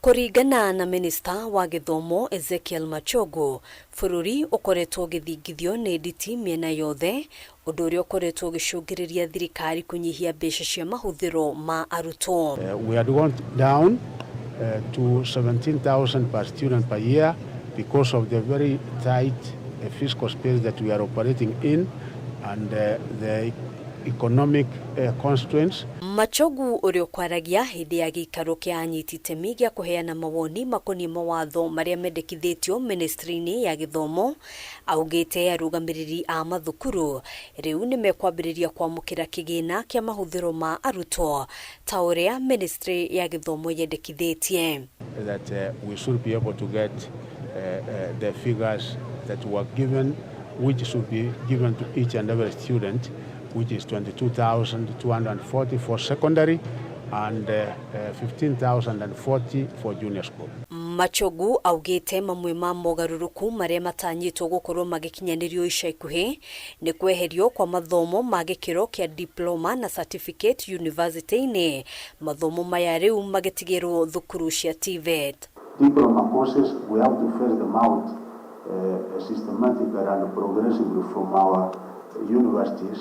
Kũringana na minista wa gĩthomo Ezekiel Machogu, bũrũri ũkoretwo ũgĩthingithio nĩ nditi mĩena yothe, ũndũ ũrĩa ũkoretwo ũgĩcũngĩrĩria thirikari kũnyihia mbeca cia mahũthĩro ma arutwo. We had gone down to 17,000 per student per year because of the very tight fiscal space that we are operating in and the economic constraints. Machogu ũrĩa ũkwaragia hĩndĩ ya gĩikaro kĩa anyiti itemi gĩa kũheana mawoni makoniĩ mawatho marĩa mendekithĩtio ministry-inĩ ya gĩthomo, augĩte arũgamĩrĩri a mathukuru rĩu nĩ mekwambĩrĩria kwamũkĩra kĩgĩna kĩa mahũthĩro ma arutwo ta ũrĩa ministry ya gĩthomo yendekithĩtie. That we should be able to get the figures that were given, which should be given to each and every student, which is 22,240 for secondary and 15,040 for junior school. Machogu augĩte mamwe ma mogarũrũku marĩa matanyĩtwo gũkorwo magĩkinyanĩrio ica ikuhĩ nĩ kweherio kwa mathomo ma gĩkĩro kĩa diploma na certificate university-inĩ, mathomo maya rĩu magĩtigĩrwo thukuru cia TVET. Diploma courses, we have to phase them out systematically and progressively from our universities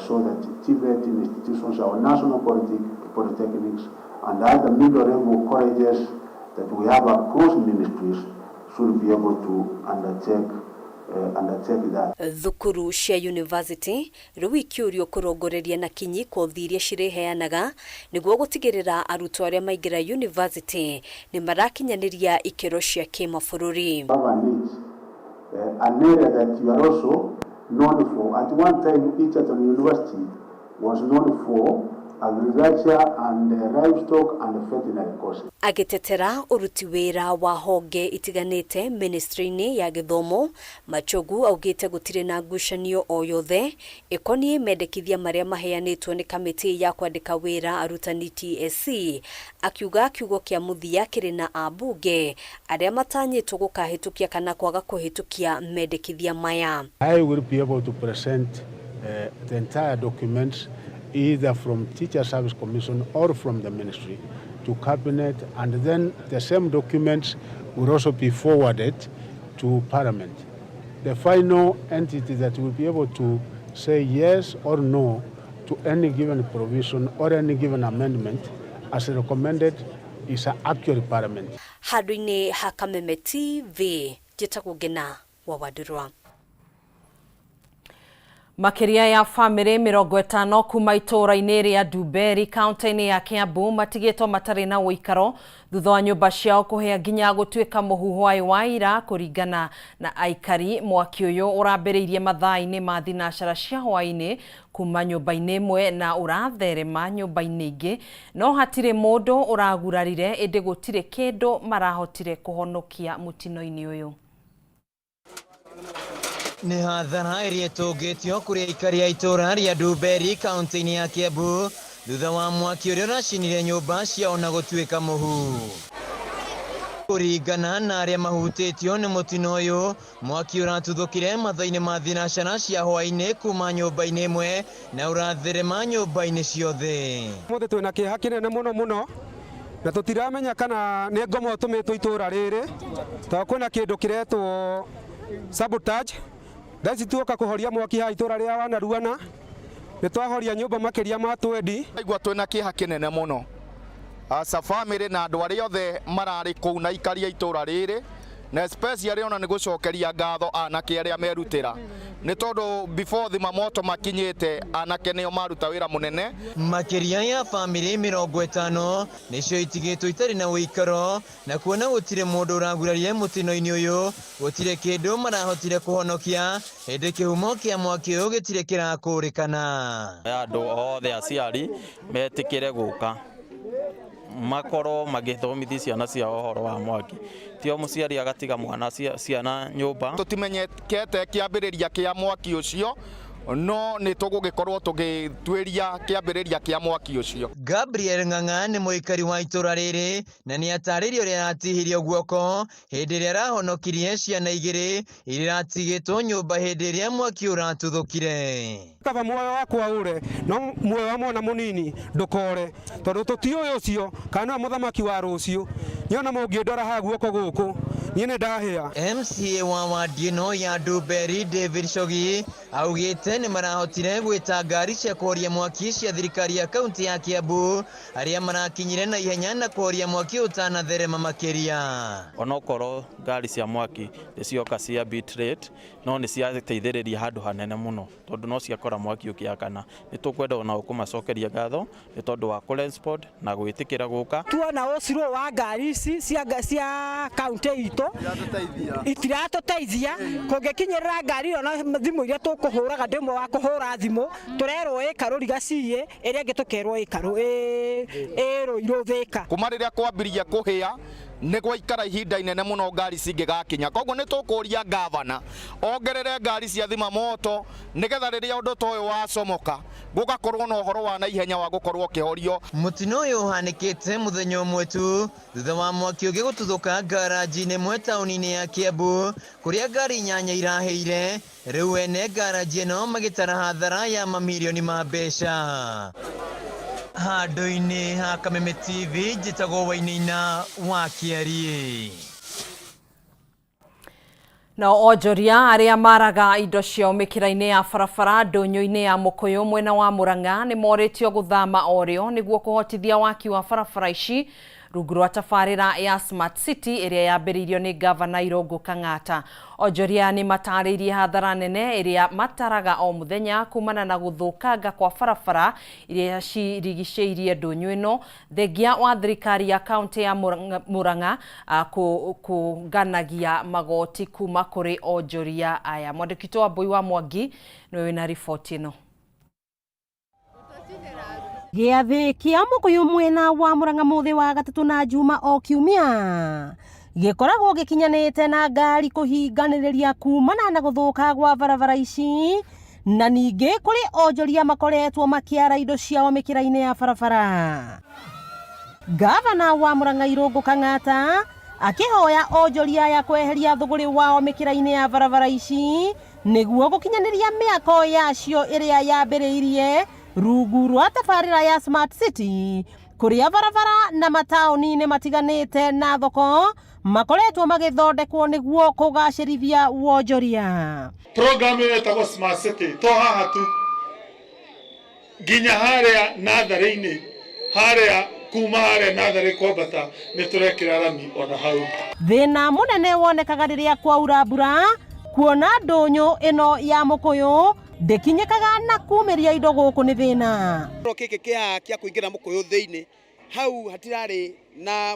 so that TVET institutions, our national polytechnics and other middle level colleges that we have across ministries should be able to undertake that. Thukuru cia university rĩu ikĩũrio kũrongoreria na kinyi kothi iria cirĩheanaga nĩguo gũtigĩrĩra arutwo arĩa maingĩra university nĩ marakinyanĩria ikĩro cia kĩmabũrũri. Have a niche, an area that you are also known for. At one time, Egerton University was known for agriculture and livestock and veterinary courses. Agĩtetera ũruti wĩra wa honge itiganĩte ministry-inĩ ya gĩthomo, Machogu augĩte gũtirĩ na ngucanio o yothe ĩkoniĩ mendekithia marĩa maheanĩtwo nĩ kamĩtĩ ya kwandĩka wĩra arutani TSC, akiuga kiugo kĩa mũthia kĩrĩ na ambunge arĩa matanyĩtwo gũkahĩtũkia kana kwaga kũhĩtũkia mendekithia maya. I will be able to present the entire documents either from Teacher Service Commission or from the ministry to cabinet, and then the same documents will also be forwarded to Parliament. The final entity that will be able to say yes or no to any given provision or any given amendment as recommended is actually Parliament. Handũ-inĩ ha Kameme TV, njĩtagwo Ngina wa Wandurwa. Makĩria ya bamĩrĩ 50 kuma itũũra-inĩ rĩa Ndumberi kaunti-inĩ ya Kiambu matigĩtwo matarĩ na ũikaro thutha wa nyũmba ciao kũhĩa nginya gũtuĩka mũhuhu wa ira. Kũringana na aikari, mwaki ũyũ ũrambĩrĩirie mathaa-inĩ ma thinacara cia hwaĩ-inĩ kuma nyũmba-inĩ ĩmwe na ũratherema nyũmba-inĩ ingĩ, no hatirĩ mũndũ ũragurarire, ĩndĩ gũtirĩ kĩndũ marahotire kũhonokia mũtino-inĩ ũyũ. Nĩ hathara ĩrĩa ĩtũngĩtio kũrĩ aikari a itũũra rĩa Ndumberi kaunti-inĩ ya Kiambu thutha wa mwaki ũrĩa ũracinire nyũmba ciao na gũtuĩka mũhu. Kũringana na arĩa mahutĩtio nĩ mũtino ũyũ, mwaki ũratuthũkire mathaa-inĩ ma thinacara cia hwaĩ-inĩ kuma nyũmba-inĩ ĩmwe na ũratherema nyũmba-inĩ ciothe. Ũmũthĩ twĩna kĩeha kĩnene mũno mũno na tũtiramenya kana nĩ ngomo tũmĩtwo itũũra rĩrĩ tondũ kwĩna kĩndũ kĩretwo sabotage. Thaa ici tuoka kũhoria mwaki haha itũũra rĩa Wanaruana, nĩ twahoria nyũmba makĩria ma 20. Aigua twĩna kĩeha kĩnene mũno asa famĩlĩ na andũ arĩa othe mararĩ kũu na aikari a itũũra rĩrĩ. Na especially ona nĩ gũcokeria ngatho anake arĩa merutĩra, nĩ tondũ before thimamoto makinyĩte, anake nĩo maruta wĩra mũnene. Makĩria ya bamĩrĩ 50 nĩcio itigĩtwo itarĩ na ũikaro, na kuona gũtirĩ mũndũ ũragurarire mũtino-inĩ ũyũ, gũtirĩ kĩndũ marahotire kũhonokia, ĩndĩ kĩhumo kĩa mwaki ũyũ gĩtirĩ kĩrakũrĩkana. Andũ othe aciari metĩkĩre gũka makorwo magĩthomithia ciana ciao ũhoro wa mwaki, ti o mũciari agatiga mwana ciana nyũmba. Tũtimenyekete kĩambĩrĩria kĩa mwaki ũcio, no nĩ tũgũgĩkorwo tũgĩtuĩria kĩambĩrĩria kĩa mwaki ũcio. Gabriel Ng'ang'a nĩ mũikari wa itũra rĩrĩ na nĩ atarĩirie ũrĩa aratihirio guoko hĩndĩ ĩrĩa arahonokirie ciana igĩrĩ iria iratigĩtwo nyũmba hĩndĩ ĩrĩa mwaki ũratuthũkire. Kaba muoyo wakwa ũre, no muoyo wa mwana mũnini ndũkore, tondũ tũtiũĩ ũcio kana nĩwe mũthamaki wa rũciũ. Niĩ ona mũngĩndora haha guoko gũkũ, niĩ nĩ ndahĩa. MCA wa wadi ĩno ya Ndumberi David Shogi augĩte nĩ marahotire gwĩta ngari cia kũhoria mwaki cia thirikari ya kaunti ya Kiambu, arĩa marakinyire na ihenya na kũhoria mwaki ũtanatherema makĩria. Onokorwo ngari cia mwaki nĩ cioka cia bitrate, no nĩ ciateithĩrĩria handũ hanene mũno, tondũ no ciakora mwaki ũkĩakana. Nĩ tũkwenda ona kũmacokeria ngatho nĩ tondũ wa kũrespond na gwĩtĩkĩra gũka. Tuona ũcirwo wa ngari ici cia kaunti itũ itiratũteithia, kũngĩkinyĩrĩra ngari ĩyo na thimũ iria tũkũhũraga, ndĩ ũmwe wa kũhũra thimũ, tũrerwo ĩ Karũriga ciĩ ĩrĩa ĩngĩ, tũkerwo ĩ Karũ ĩ Rũirũ Thĩka. Kuma rĩrĩa kwambirie kũhĩa nĩ gwaikara ihinda inene mũno ngari cingĩgakinya, koguo nĩ tũkũria gavana ongerere ngari cia thimamoto, nĩgetha rĩrĩa ũndũ ta ũyũ wacomoka gũgakorwo na ũhoro wa naihenya wa gũkorwo ũkĩhorio. Mũtino ũyũ ũhanĩkĩte mũthenya ũmwe tu thutha wa mwaki ũngĩ gũtuthũka ngaranji-inĩ ĩmwe taũni-inĩ ya Kiambu, kũrĩa ngari 8 irahĩire. Rĩu ene ngaranji ĩno magĩtara hathara ya mamirioni ma mbeca. Handũ-inĩ ha Kameme TV, njĩtagwo Wainaina wa Kĩariĩ. Nao onjoria arĩa maraga indo ciao mĩkĩra-inĩ ya barabara ndũnyũ-inĩ ya Mũkũyũ mwena wa Mũrang'a nĩ morĩtio gũthama o rĩo nĩguo kũhotithia waki wa barabara ici rungu rwa tabarĩra ya Smart City ĩrĩa yambĩrĩirio nĩ Gavana Irũngũ Kang'ata. Onjoria nĩ matarĩirie hathara nene ĩrĩa mataraga o mũthenya kumana na gũthũkanga kwa barabara iria cirigicĩirie ndũnyũ ĩno, thengia wa thirikari ya kaunti ya Murang'a kũnganagia magoti kuma kũrĩ onjoria aya. Mwandĩki witũ wa Mbui wa Mwangi nĩwe wĩna riboti ĩno. Gĩathĩ kĩa Mũkũyũ mwena wa Murang'a mũthĩ wa gatatũ na Juma o kiumia gĩkoragwo gĩkinyanĩte na ngari kũhinganĩrĩria kumana na gũthũka gwa barabara ici, na ningĩ kũrĩ onjoria makoretwo makĩara indo ciao mĩkĩra-inĩ ya barabara. Gavana wa Murang'a Irũngũ Kang'ata akĩhoya onjoria aya kweheria thũgũrĩ wao mĩkĩra-inĩ ya barabara ici nĩguo gũkinyanĩria mĩako yacio ĩrĩa yambĩrĩirie rungu rwa tabarĩra ya Smart City, kũrĩa barabara na mataũni-inĩ matiganĩte na thoko makoretwo magĩthondekwo nĩguo kũgacĩrithia wonjoria. Program ĩyo ĩtagwo Smart City to haha tu, nginya harĩa natharĩ-inĩ, harĩa kuma harĩa natharĩ kwambata nĩ tũrekĩra rami ona hau. Thĩna mũnene wonekaga rĩrĩa kwaura mbura, kuona ndũnyũ ĩno ya Mũkũyũ ndĩkinyĩkaga na kumĩria indo gũkũ nĩ thĩna. Gĩkĩ kĩa kũingĩra Mũkũyũ thĩinĩ hau hatirarĩ na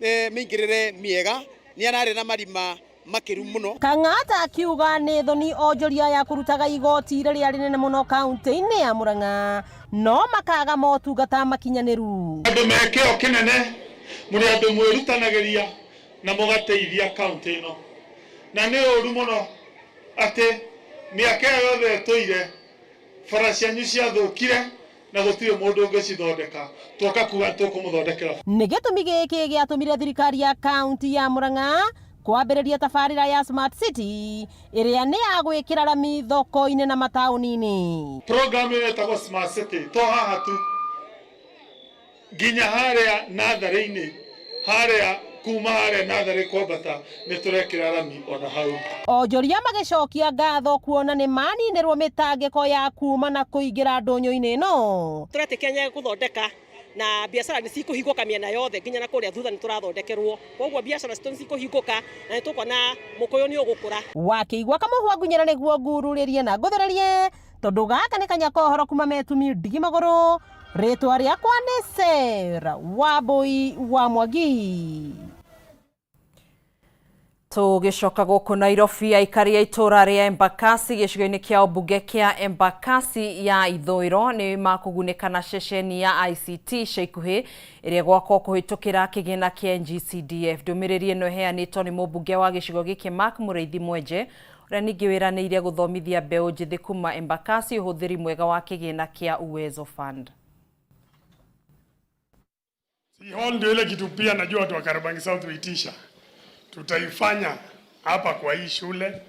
mĩingĩrĩre mĩega, nĩ ararĩ na marima makĩru mũno. Kang'ata akiuga nĩ thoni onjoria ya kũrutaga igoti rĩrĩa rĩnene mũno kaunti-inĩ ya Murang'a no makaga motungata makinyanĩru. Andũ me kĩo kĩnene, mũrĩ andũ mwĩrutanagĩria na mũgateithia kaunti ĩno, na nĩ ũru mũno atĩ mĩaka ĩyo yothe ĩtũire bara cianyu ciathũkire na gũtirĩ mũndũ ũngĩcithondeka, twoka kuga tũkũmũthondekera. Nĩ gĩtũmi gĩkĩ gĩatũmire thirikari ya kaunti ya Murang'a kwambĩrĩria tabarĩra ya Smart City ĩrĩa nĩ ya gwĩkĩra rami thoko-inĩ na mataũni-inĩ. Program ĩyo ĩtagwo Smart City to haha tu, nginya harĩa natharĩ-inĩ, harĩa kuma harĩa natharĩ kwambata nĩ tũrekĩra rami ona hau. Onjoria magĩcokia ngatho kuona nĩ maninĩrwo mĩtangĩko ya kuma na kũingĩra ndũnyũ-inĩ ĩno. Tũretĩkia nĩ egũthondeka Na biacara nĩ cikũhingũka mĩena yothe nginya na kũrĩa thutha nĩ tũrathondekerwo, koguo biacara citũ nĩ cikũhingũka na nĩ tũkuona mũkũyũ nĩ ũgũkũra. Wakĩigua kamũhwa ngunyĩra nĩguo ngururĩrie na ngũthererie tondũ gaka nĩ kanya ka ũhoro kuma metumi ndigi magũrũ. Rĩtwa rĩakwa nĩ Sarah Wambui wa Mwangi. Tũgĩcoka gũkũ Nairobi, aikari a itũũra rĩa Embakasi gĩcigo-inĩ kĩa ũmbunge kĩa Embakasi ya ithũĩro nĩ makũgunĩka na ceceni ya ICT ica ikuhĩ ĩrĩa ĩgwakwo kũhĩtũkĩra kĩgĩna kĩa NGCDF. Ndũmĩrĩri ĩno ĩheanĩtwo nĩ mũmbunge wa gĩcigo gĩkĩ Mark Mũrĩithi Mwenje, ũrĩa ningĩ wĩranĩire gũthomithia mbeũ njĩthĩ kuma Embakasi ũhũthĩri mwega wa kĩgĩna kĩa Uwezo Fund. Hall ndio ile kitu pia najua watu wa Kariobangi South huitisha. Tutaifanya hapa kwa hii shule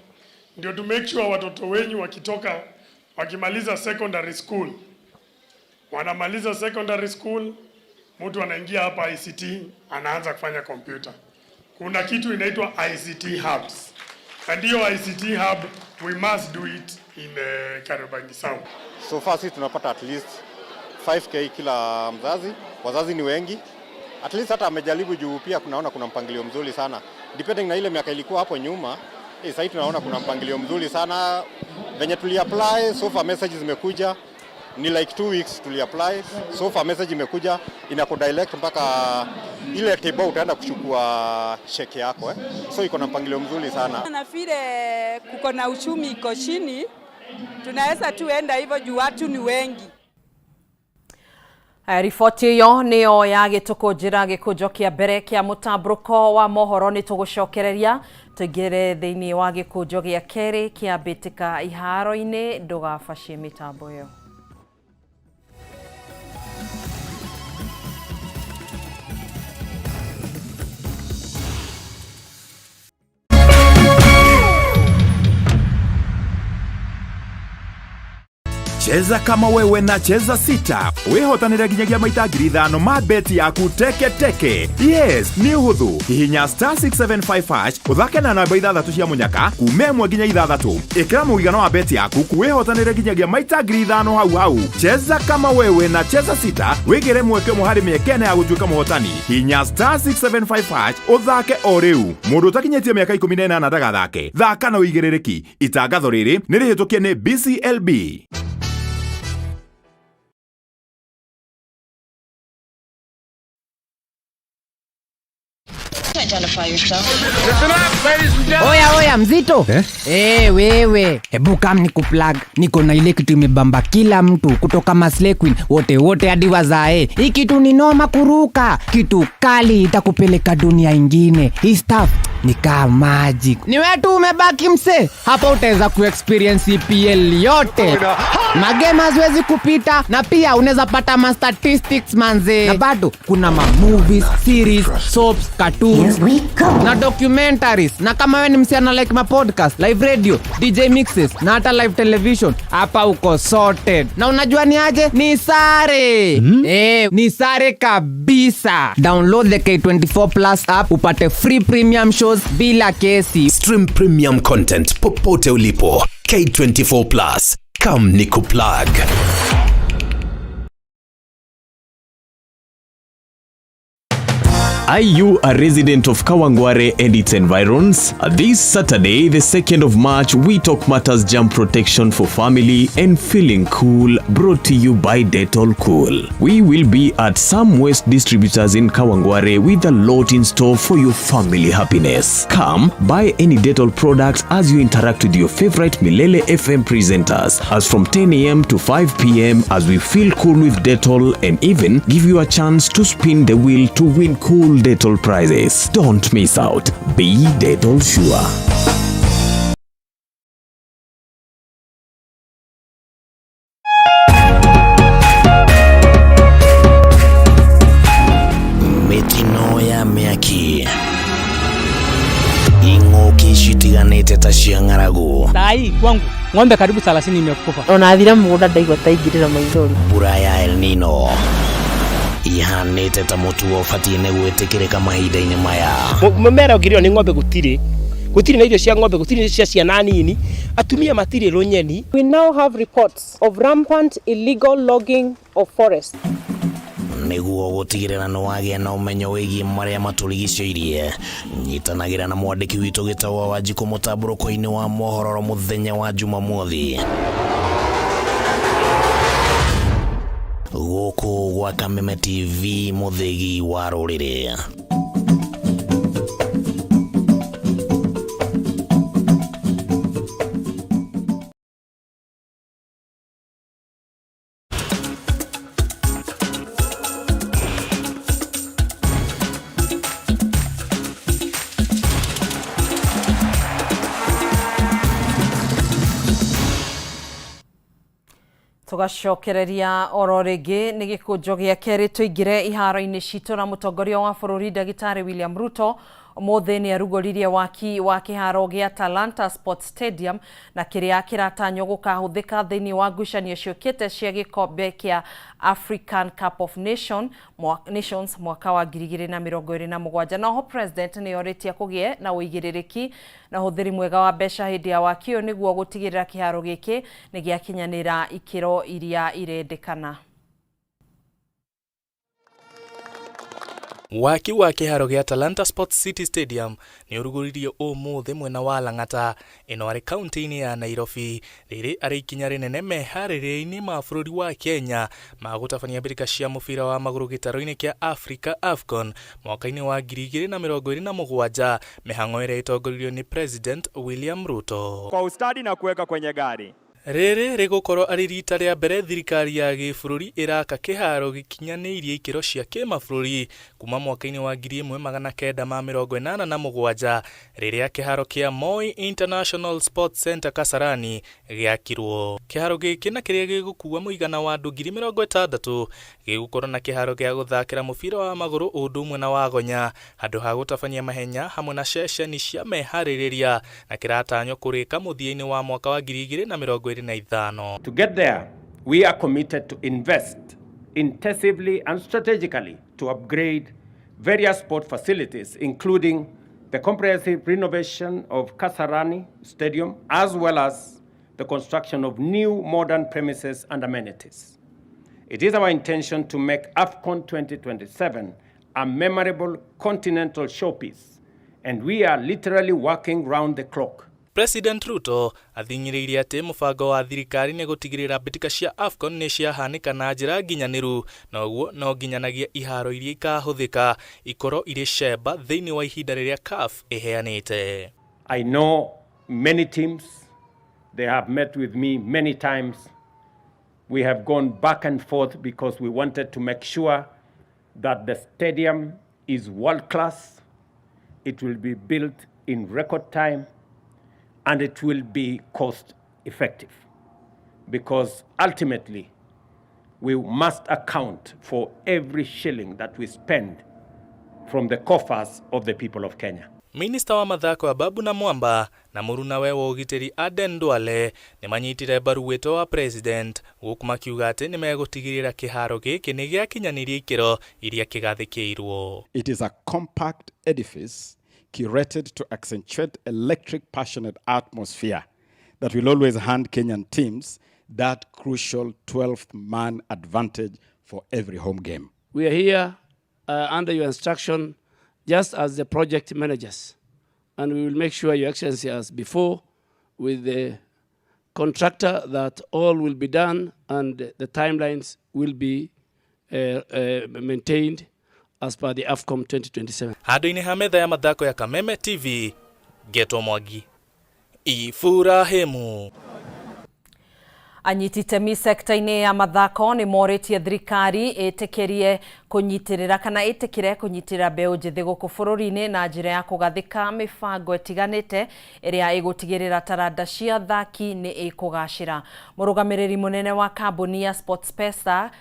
ndio to make sure watoto wenyu wakitoka wakimaliza secondary school, wanamaliza secondary school, mtu anaingia hapa ICT anaanza kufanya computer. Kuna kitu inaitwa ICT hubs, na ndio ICT hub we must do it in Kariobangi South. So far sisi tunapata at least 5K kila mzazi, wazazi ni wengi. At least hata amejaribu juu pia kunaona kuna mpangilio mzuri sana. Depending na ile miaka ilikuwa hapo nyuma, sasa tunaona kuna mpangilio mzuri sana. Venye tuli apply, so far message zimekuja. Ni like 2 weeks tuli apply, so far message imekuja inakudirect mpaka ile table utaenda kuchukua cheki yako. So iko na mpangilio mzuri sana. Na vile kuko na uchumi iko chini, tunaweza tuenda hivyo juu watu ni wengi. Riboti ĩyo nĩyo yagĩtũkũnjĩra gĩkũnjo kĩa mbere kĩa mũtambũrũko wa mohoro. Nĩ tũgũcokereria tũingĩre thĩinĩ wa gĩkũnjo gĩa kerĩ kĩa mbĩtĩka iharo-inĩ. Ndũgabacie mĩtambo ĩyo. Cheza kama wewe na Cheza Sita wihotanire nginyagia maita 5,000 ma beti yaku teke teke. Yes, nĩ ũhũthũ. Hihinya star 675 hash ũthake na namba 6 cia mũnyaka kuma 1 nginya 6. Ĩkĩra mũigana wa beti yaku wihotanire nginyagia maita 5,000 hau hau. Cheza kama wewe na Cheza Sita wĩgĩre mweke ũmwe harĩ mĩeke ĩna ya gũtuĩka mũhotani. Hihinya star 675 hash ũthake o rĩu. Mũndũ ũtakinyĩtie mĩaka 18 ndagathake. Thaka na ũigĩrĩrĩki. Itangatho rĩrĩ nĩ rĩhĩtũkie nĩ BCLB. Identify yourself. Oya oya mzito eh? Wewe hebu kam ni kuplug, niko na ile kitu imebamba kila mtu kutoka Maslay Queen wote wote hadi wazae. Hii kitu ni noma kuruka, kitu kali itakupeleka dunia ingine. Hii stuff ni kama magic. Ni wewe tu umebaki mse, hapa utaweza kuexperience EPL yote. Magame haziwezi kupita, na pia unaweza pata ma statistics manze, na bado kuna ma movies, series, soaps, cartoons na documentaries. Na kama wewe ni msichana like ma podcast, live radio, DJ mixes na hata live television, hapa uko sorted. Na unajua ni aje? Ni sare. Ni sare kabisa. Download the K24 Plus app upate free premium shows bila kesi. Stream premium content popote ulipo. K24 Plus. Come nikuplug. Are you a resident of Kawangware and its environs? This Saturday, the 2nd of March, We Talk Matters Jump Protection for Family and Feeling Cool, brought to you by Dettol Cool. We will be at some West Distributors in Kawangware with a lot in store for your family happiness. Come, buy any Dettol product as you interact with your favorite Milele FM presenters as from 10 a.m. to 5 p.m. as we feel cool with Dettol and even give you a chance to spin the wheel to win cool Dettol prizes. Don't miss out. Be Dettol sure. Mĩtino ya mĩaki, ing'ũki citiganĩte ta cia ng'aragu, Sai kwangu ng'ombe karibu 30 imekufa. Ona athire mũgũnda ndaigua ta ingĩrĩra maithori. Mbura ya El Nino ihanĩte ta mũtugo ũbatiĩ nĩ gwĩtĩkĩrĩka mahinda-inĩ maya. Mũmera ũngĩrĩo nĩ ng'ombe gũtirĩ, gũtirĩ na irio cia ng'ombe, gũtirĩ cia ciana nini, atumia matirĩ rũnyeni. We now have reports of rampant illegal logging of forests. Nĩguo gũtigĩrĩra nĩ wagĩa na ũmenyo wĩgiĩ marĩa matũrigicĩirie, nyitanagĩra na mwandĩki witũ Gĩtaũ wa Wanjikũ mũtambũrũko-inĩ wa mohoro mũthenya wa Jumamothi. Gũkũ gwa Kameme TV, mũthĩgi wa rũrĩrĩ. Tũgacokereria oro rĩngĩ nĩ gĩkũnjo gĩa kerĩ tũingĩre iharo-inĩ citũ na mũtongoria wa bũrũri ndagĩtarĩ William Ruto ũmũthĩ nĩ arugũririe waki wa kĩharo gĩa Talanta Sports Stadium na kĩrĩa kĩratanywo gũkahũthĩka thĩinĩ wa ngucanio ciũkĩte cia gĩkombe kĩa African Cup of Nation, Nations mwaka wa 2027. Noho president nĩ orĩtie kũgĩe na ũigĩrĩrĩki na ũhũthĩri mwega wa mbeca hĩndĩ ya waki ũyũ nĩguo gũtigĩrĩra kĩharo gĩkĩ nĩ gĩakinyanĩra ikĩro iria irendekana. Waki wa kĩharo gĩa Talanta Sports City Stadium nĩ ũrugũririo ũmũthĩ mwena wa Lang'ata, ĩno arĩ kaunti-inĩ ya Nairobi. Rĩrĩ arĩ ikinya rĩnene meharĩrĩria-inĩ ma bũrũri wa Kenya ma gũtabania mbĩtĩka cia mũbira wa magũrũ gĩtarũ-inĩ kĩa Africa AFCON mwaka-inĩ wa 2027, mĩhang'o ĩrĩa ĩtongoririo nĩ President William Ruto. Kwa ustadi na kuweka kwenye gari. Rĩrĩ rĩgũkorwo arĩ rita rĩa mbere thirikari ya gĩbũrũri ĩraka kĩharo gĩkinyanĩirie ikĩro cia kĩmabũrũri kuma mwaka-inĩ wa 1987 rĩrĩa kĩharo kĩa Moi International Sports Centre Kasarani gĩakirwo. Kĩharo gĩkĩ na kĩrĩa gĩgũkua mũigana wa andũ 60,000 gĩgũkorwo na kĩharo gĩa gũthakĩra mũbira wa magũrũ ũndũ ũmwe na wa gonya, handũ ha gũtabania mahenya hamwe na ceceni cia meharĩrĩria, na kĩratanywo kũrĩka mũthia-inĩ wa mwaka wa 2025. To get there, we are committed to invest intensively and strategically to upgrade various sport facilities, including the comprehensive renovation of Kasarani Stadium, as well as the construction of new modern premises and amenities. It is our intention to make AFCON 2027 a memorable continental showpiece, and we are literally working round the clock. President Ruto athing'ĩrĩirie atĩ mũbango wa thirikari nĩ gũtigĩrĩra mbĩtĩka cia AFCON nĩ ciahanĩka na njĩra nginyanĩru, na ũguo no nginyanagia iharo iria ikahũthĩka ikorwo irĩ cemba thĩinĩ wa ihinda rĩrĩa CAF ĩheanĩte. I know many teams, they have met with me many times. We have gone back and forth because we wanted to make sure that the stadium is world class, it will be built in record time, and it will be cost effective. Because ultimately, we must account for every shilling that we spend from the coffers of the people of Kenya. Minista wa mathako Ababu Namwamba na mũrunawe wa ũgitĩri Aden Duale nĩ manyitire mbaru wĩto wa president, gũkũ makiuga atĩ nĩ megũtigĩrĩra kĩharo gĩkĩ nĩ gĩakinyanĩria ikĩro iria kĩgathĩkĩirwo. It is a compact edifice curated to accentuate electric, passionate atmosphere that will always hand Kenyan teams that crucial 12th man advantage for every home game. We are here under your instruction just as the project managers, and we will make sure, Your Excellency, as before, with the contractor, that all will be done and the timelines will be maintained as per the AFCON 2027. Handũ-inĩ ha metha ya mathako ya Kameme TV, Geto Mwangi, Iburahimu. Anyiti itemi sekta-inĩ ya mathako nĩ morĩtie thirikari ĩtĩkĩrie kũnyitĩrĩra kana ĩtĩkĩre kũnyitĩrĩra mbeũ njĩthĩ gũkũ bũrũri-inĩ na njĩra ya kũgathĩka mĩbango ĩtiganĩte ĩrĩa ĩgũtigĩrĩra taranda cia athaki nĩ ĩkũgacĩra. Mũrũgamĩrĩri mũnene wa kambuni ya SportPesa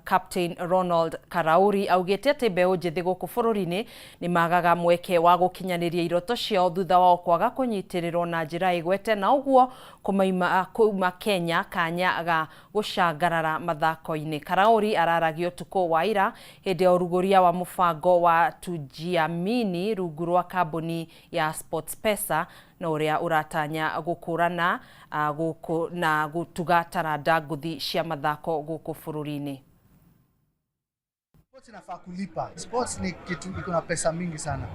Captain Ronald Karauri augĩte atĩ mbeũ njĩthĩ gũkũ bũrũri-inĩ nĩ magaga mweke wa gũkinyanĩria iroto ciao thutha wao kwaga kũnyitĩrĩrwo na njĩra ĩgwete na ũguo kũmaima kuma Kenya kanya ga gũcangarara mathako-inĩ. Karauri araragia ũtukũ wa ira hĩndĩ ya ũrugũria wa mũbango wa Tujiamini rungu rwa kambuni ya SportPesa na ũrĩa ũratanya gũkũrana gũkũ na gũtuga taranda ngũthi cia mathako gũkũ bũrũri-inĩ. Sports inafaa kulipa. Sports ni kitu iko na pesa mingi sana.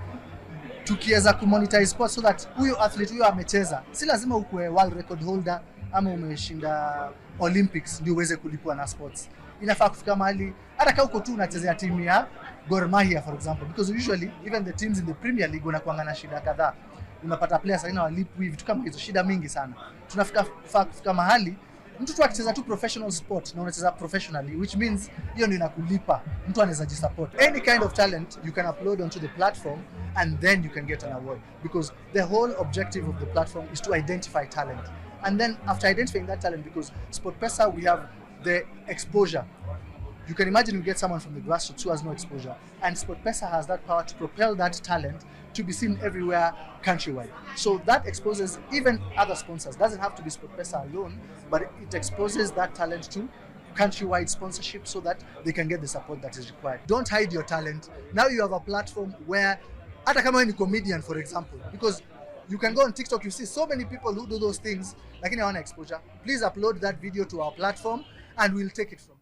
Tukiweza kumonetize sports so that huyo athlete huyo amecheza, si lazima ukuwe world record holder ama umeshinda Olympics ndio uweze kulipwa na sports. Inafaa kufika mahali hata kama uko tu unachezea timu ya Gor Mahia for example, because usually even the teams in the Premier League wanakuanga na shida kadhaa. Unapata players haina walipwi, vitu kama hizo, shida mingi sana. Tunafika faa kufika mahali mtu tu akicheza tu professional sport na unacheza professionally, which means hiyo ndio inakulipa, mtu anaweza jisupport. Any kind of talent you can upload onto the platform and then you can get an award, because the whole objective of the platform is to identify talent, and then after identifying that talent, because SportPesa we have the exposure. You can imagine you get someone from the grassroots who has no exposure, and SportPesa has that power to propel that talent to be seen everywhere countrywide. So that exposes even other sponsors. Doesn't have to be SportPesa alone, but it exposes that talent to countrywide sponsorship so that they can get the support that is required. Don't hide your talent. Now you have a platform where, hata kama wewe ni comedian for example, because you can go on TikTok, you see so many people who do those things, lakini hawana exposure. Please upload that video to our platform and we'll take it from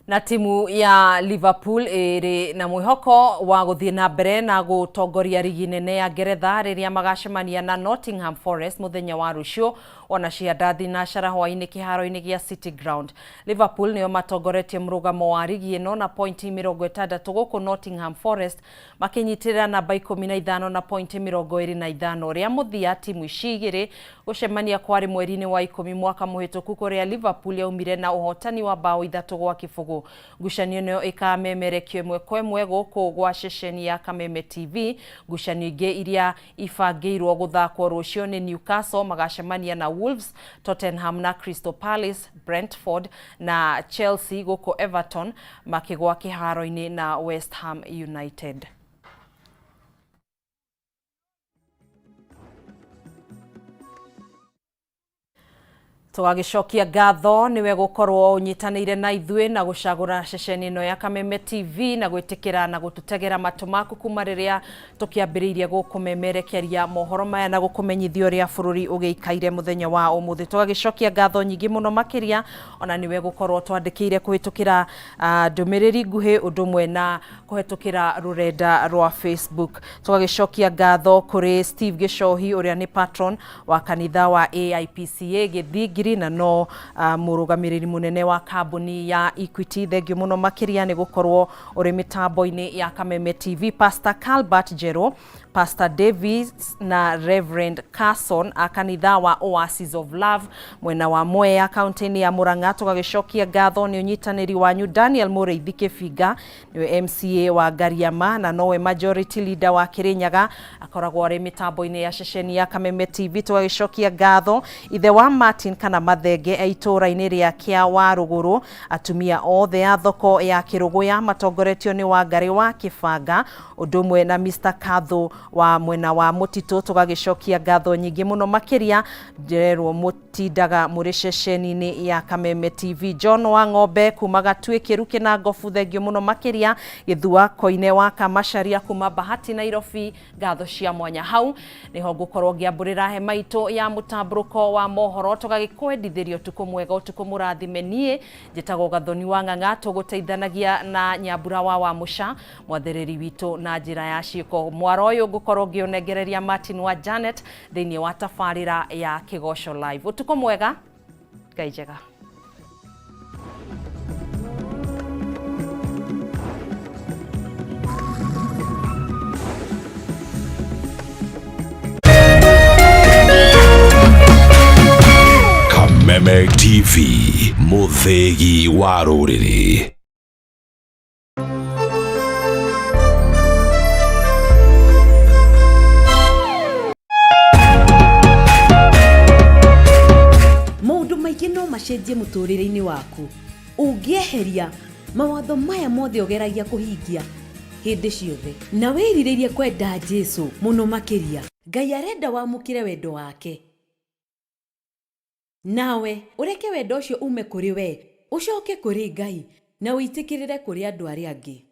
Na timu ya Liverpool ĩrĩ na mwĩhoko wa gũthiĩ na mbere na gũtongoria rigi nene ya Ngeretha rĩrĩa magacemania na Nottingham Forest mũthenya wa rũciũ ona cia thinacara hwaĩ-inĩ kĩharo-inĩ gĩa City Ground. Liverpool nĩo matongoretie mũrũgamo wa rigi ĩno na pointi 60, gũkũ Nottingham Forest makĩnyitĩrĩra namba 15 na pointi 25. Rĩa mũthia timu ici igĩrĩ gũcemania kwarĩ mweri-inĩ wa 10 mwaka mũhĩtũku, kũrĩa Liverpool yaumire na ũhotani wa bao 3-0. Ngucanio ĩno ĩkamemerekio ĩmwe kwa ĩmwe gũkũ gwa ceceni ya Kameme TV. Ngucanio ingĩ iria ibangĩirwo gũthakwo rũciũ nĩ Newcastle magacemania na Wolves, Tottenham na Crystal Palace, Brentford na Chelsea, gũkũ Everton makĩgwa kĩharo-inĩ na West Ham United. Tũgagĩcokia ngatho nĩwe gũkorwo ũnyitanĩire na ithuĩ na gũcagũra ceceni ĩno ya Kameme TV na gwĩtĩkĩra na gũtũtegera matũ maku kuma rĩrĩa tũkĩambĩrĩirie gũkũmemerekeria mohoro maya na gũkũmenyithia ũrĩa bũrũri ũgĩikaire mũthenya wa ũmũthĩ. Tũgagĩcokia ngatho nyingĩ mũno makĩria ona nĩwe gũkorwo twandĩkĩire kũhĩtũkĩra ndũmĩrĩri nguhĩ ũndũ ũmwe na kũhĩtũkĩra rũrenda rwa Facebook. Tũgagĩcokia ngatho kũrĩ Steve Gĩcohi ũrĩa nĩ patron wa kanitha wa AIPCA Gĩthingiri na no mũrũgamĩrĩri mũnene wa kambuni ya Equity. Thengio mũno makĩria nĩ gũkorwo ũrĩ mĩtambo-inĩ ya Kameme TV. Pastor Calbert Jero, Pastor Davis na Reverend Carson a kanitha wa Oasis of Love mwena wa Mwea kaunti-inĩ ya Murang'a. Tũgagĩcokia ngatho nĩ ũnyitanĩri wanyu Daniel Mũrĩithi Kĩbinga, nĩwe MCA wa Ngariama na nowe majority leader wa Kirinyaga, akoragwo arĩ mĩtambo-inĩ ya ceceni ya Kameme TV. Tũgagĩcokia ngatho ithe wa Martin kana Mathenge e itũũra-inĩ rĩa Kĩa wa Rũgũrũ, atumia othe a thoko ya Kĩrũgũya matongoretio nĩ Wangarĩ wa Kĩbanga ũndũ ũmwe na Mr Kathu wa mwena wa Mũtitũ. Tũgagĩcokia ngatho nyingĩ mũno makĩria njererwo mũtindaga mũrĩ ceceni-inĩ ya Kameme TV. John wa Ng'ombe kuma Gatuĩ Kĩru Kĩnangobu, thengio mũno makĩria. Gĩthua Koine wa Kamacharia kuma Bahati Nairobi, ngatho cia mwanya. Hau niho ngũkorwo ngĩambũrĩra hema itũ ya mũtambũrũko wa mohoro. Tũgagĩkwendithĩria ũtukũ mwega, ũtukũ mũrathime. Niĩ njĩtagwo Gathoni wa Ng'ang'a, tũgũteithanagia na Nyambura wa Wamũca mwathĩrĩri witũ na njĩra ya ciĩko. Mwaro ũyũ ngũkorwo ngĩũnengereria Martin wa Janet thĩinĩ wa tabarĩra ya Kĩgoco Live. Ũtukũ mwega, Ngai njega. Kameme TV, mũthĩgi wa rũrĩrĩ. Maũndũ maingĩ no macenjie mũtũrĩre-inĩ waku ũngĩeheria mawatho maya mothe ũgeragia kũhingia hĩndĩ ciothe na wĩrirĩrie kwenda Jesu mũno makĩria. Ngai arenda wamũkĩre wendo wake, nawe ũreke wendo ũcio ume kũrĩ we ũcoke kũrĩ Ngai na ũitĩkĩrĩre kũrĩ andũ arĩa angĩ.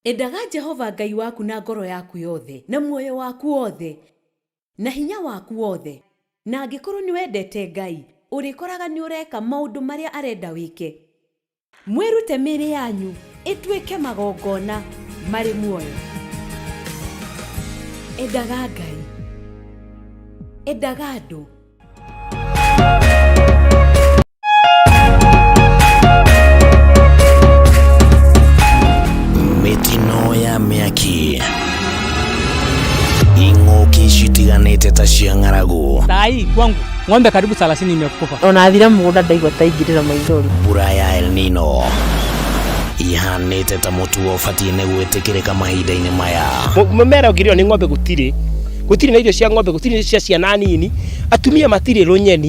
Endaga Jehova Ngai waku na ngoro yaku yothe na muoyo waku wothe na hinya waku wothe, na angĩkorwo nĩ wendete Ngai ũrĩkoraga nĩ ũreka maũndũ marĩa arenda wĩke. Mwĩrute mĩĩrĩ yanyu ĩtuĩke magongona marĩ muoyo. Endaga Ngai, endaga andũ. Mĩtino ya mĩaki, ing'ũki citiganĩte ta cia ng'aragu. Saa hii kwangu ng'ombe karibu 30 imekufa. Ona thira mũgũnda ndaigua ta ingĩrĩra maithori. Mbura ya El Nino ihanĩte ta mũtugo ũbatiĩ nĩ gwĩtĩkĩrĩka mahinda-inĩ maya. Mũmera ũngĩrĩo nĩ ng'ombe gũtirĩ, gũtirĩ na irio cia ng'ombe, gũtirĩ cia ciana nini, atumia matirĩ rũnyeni.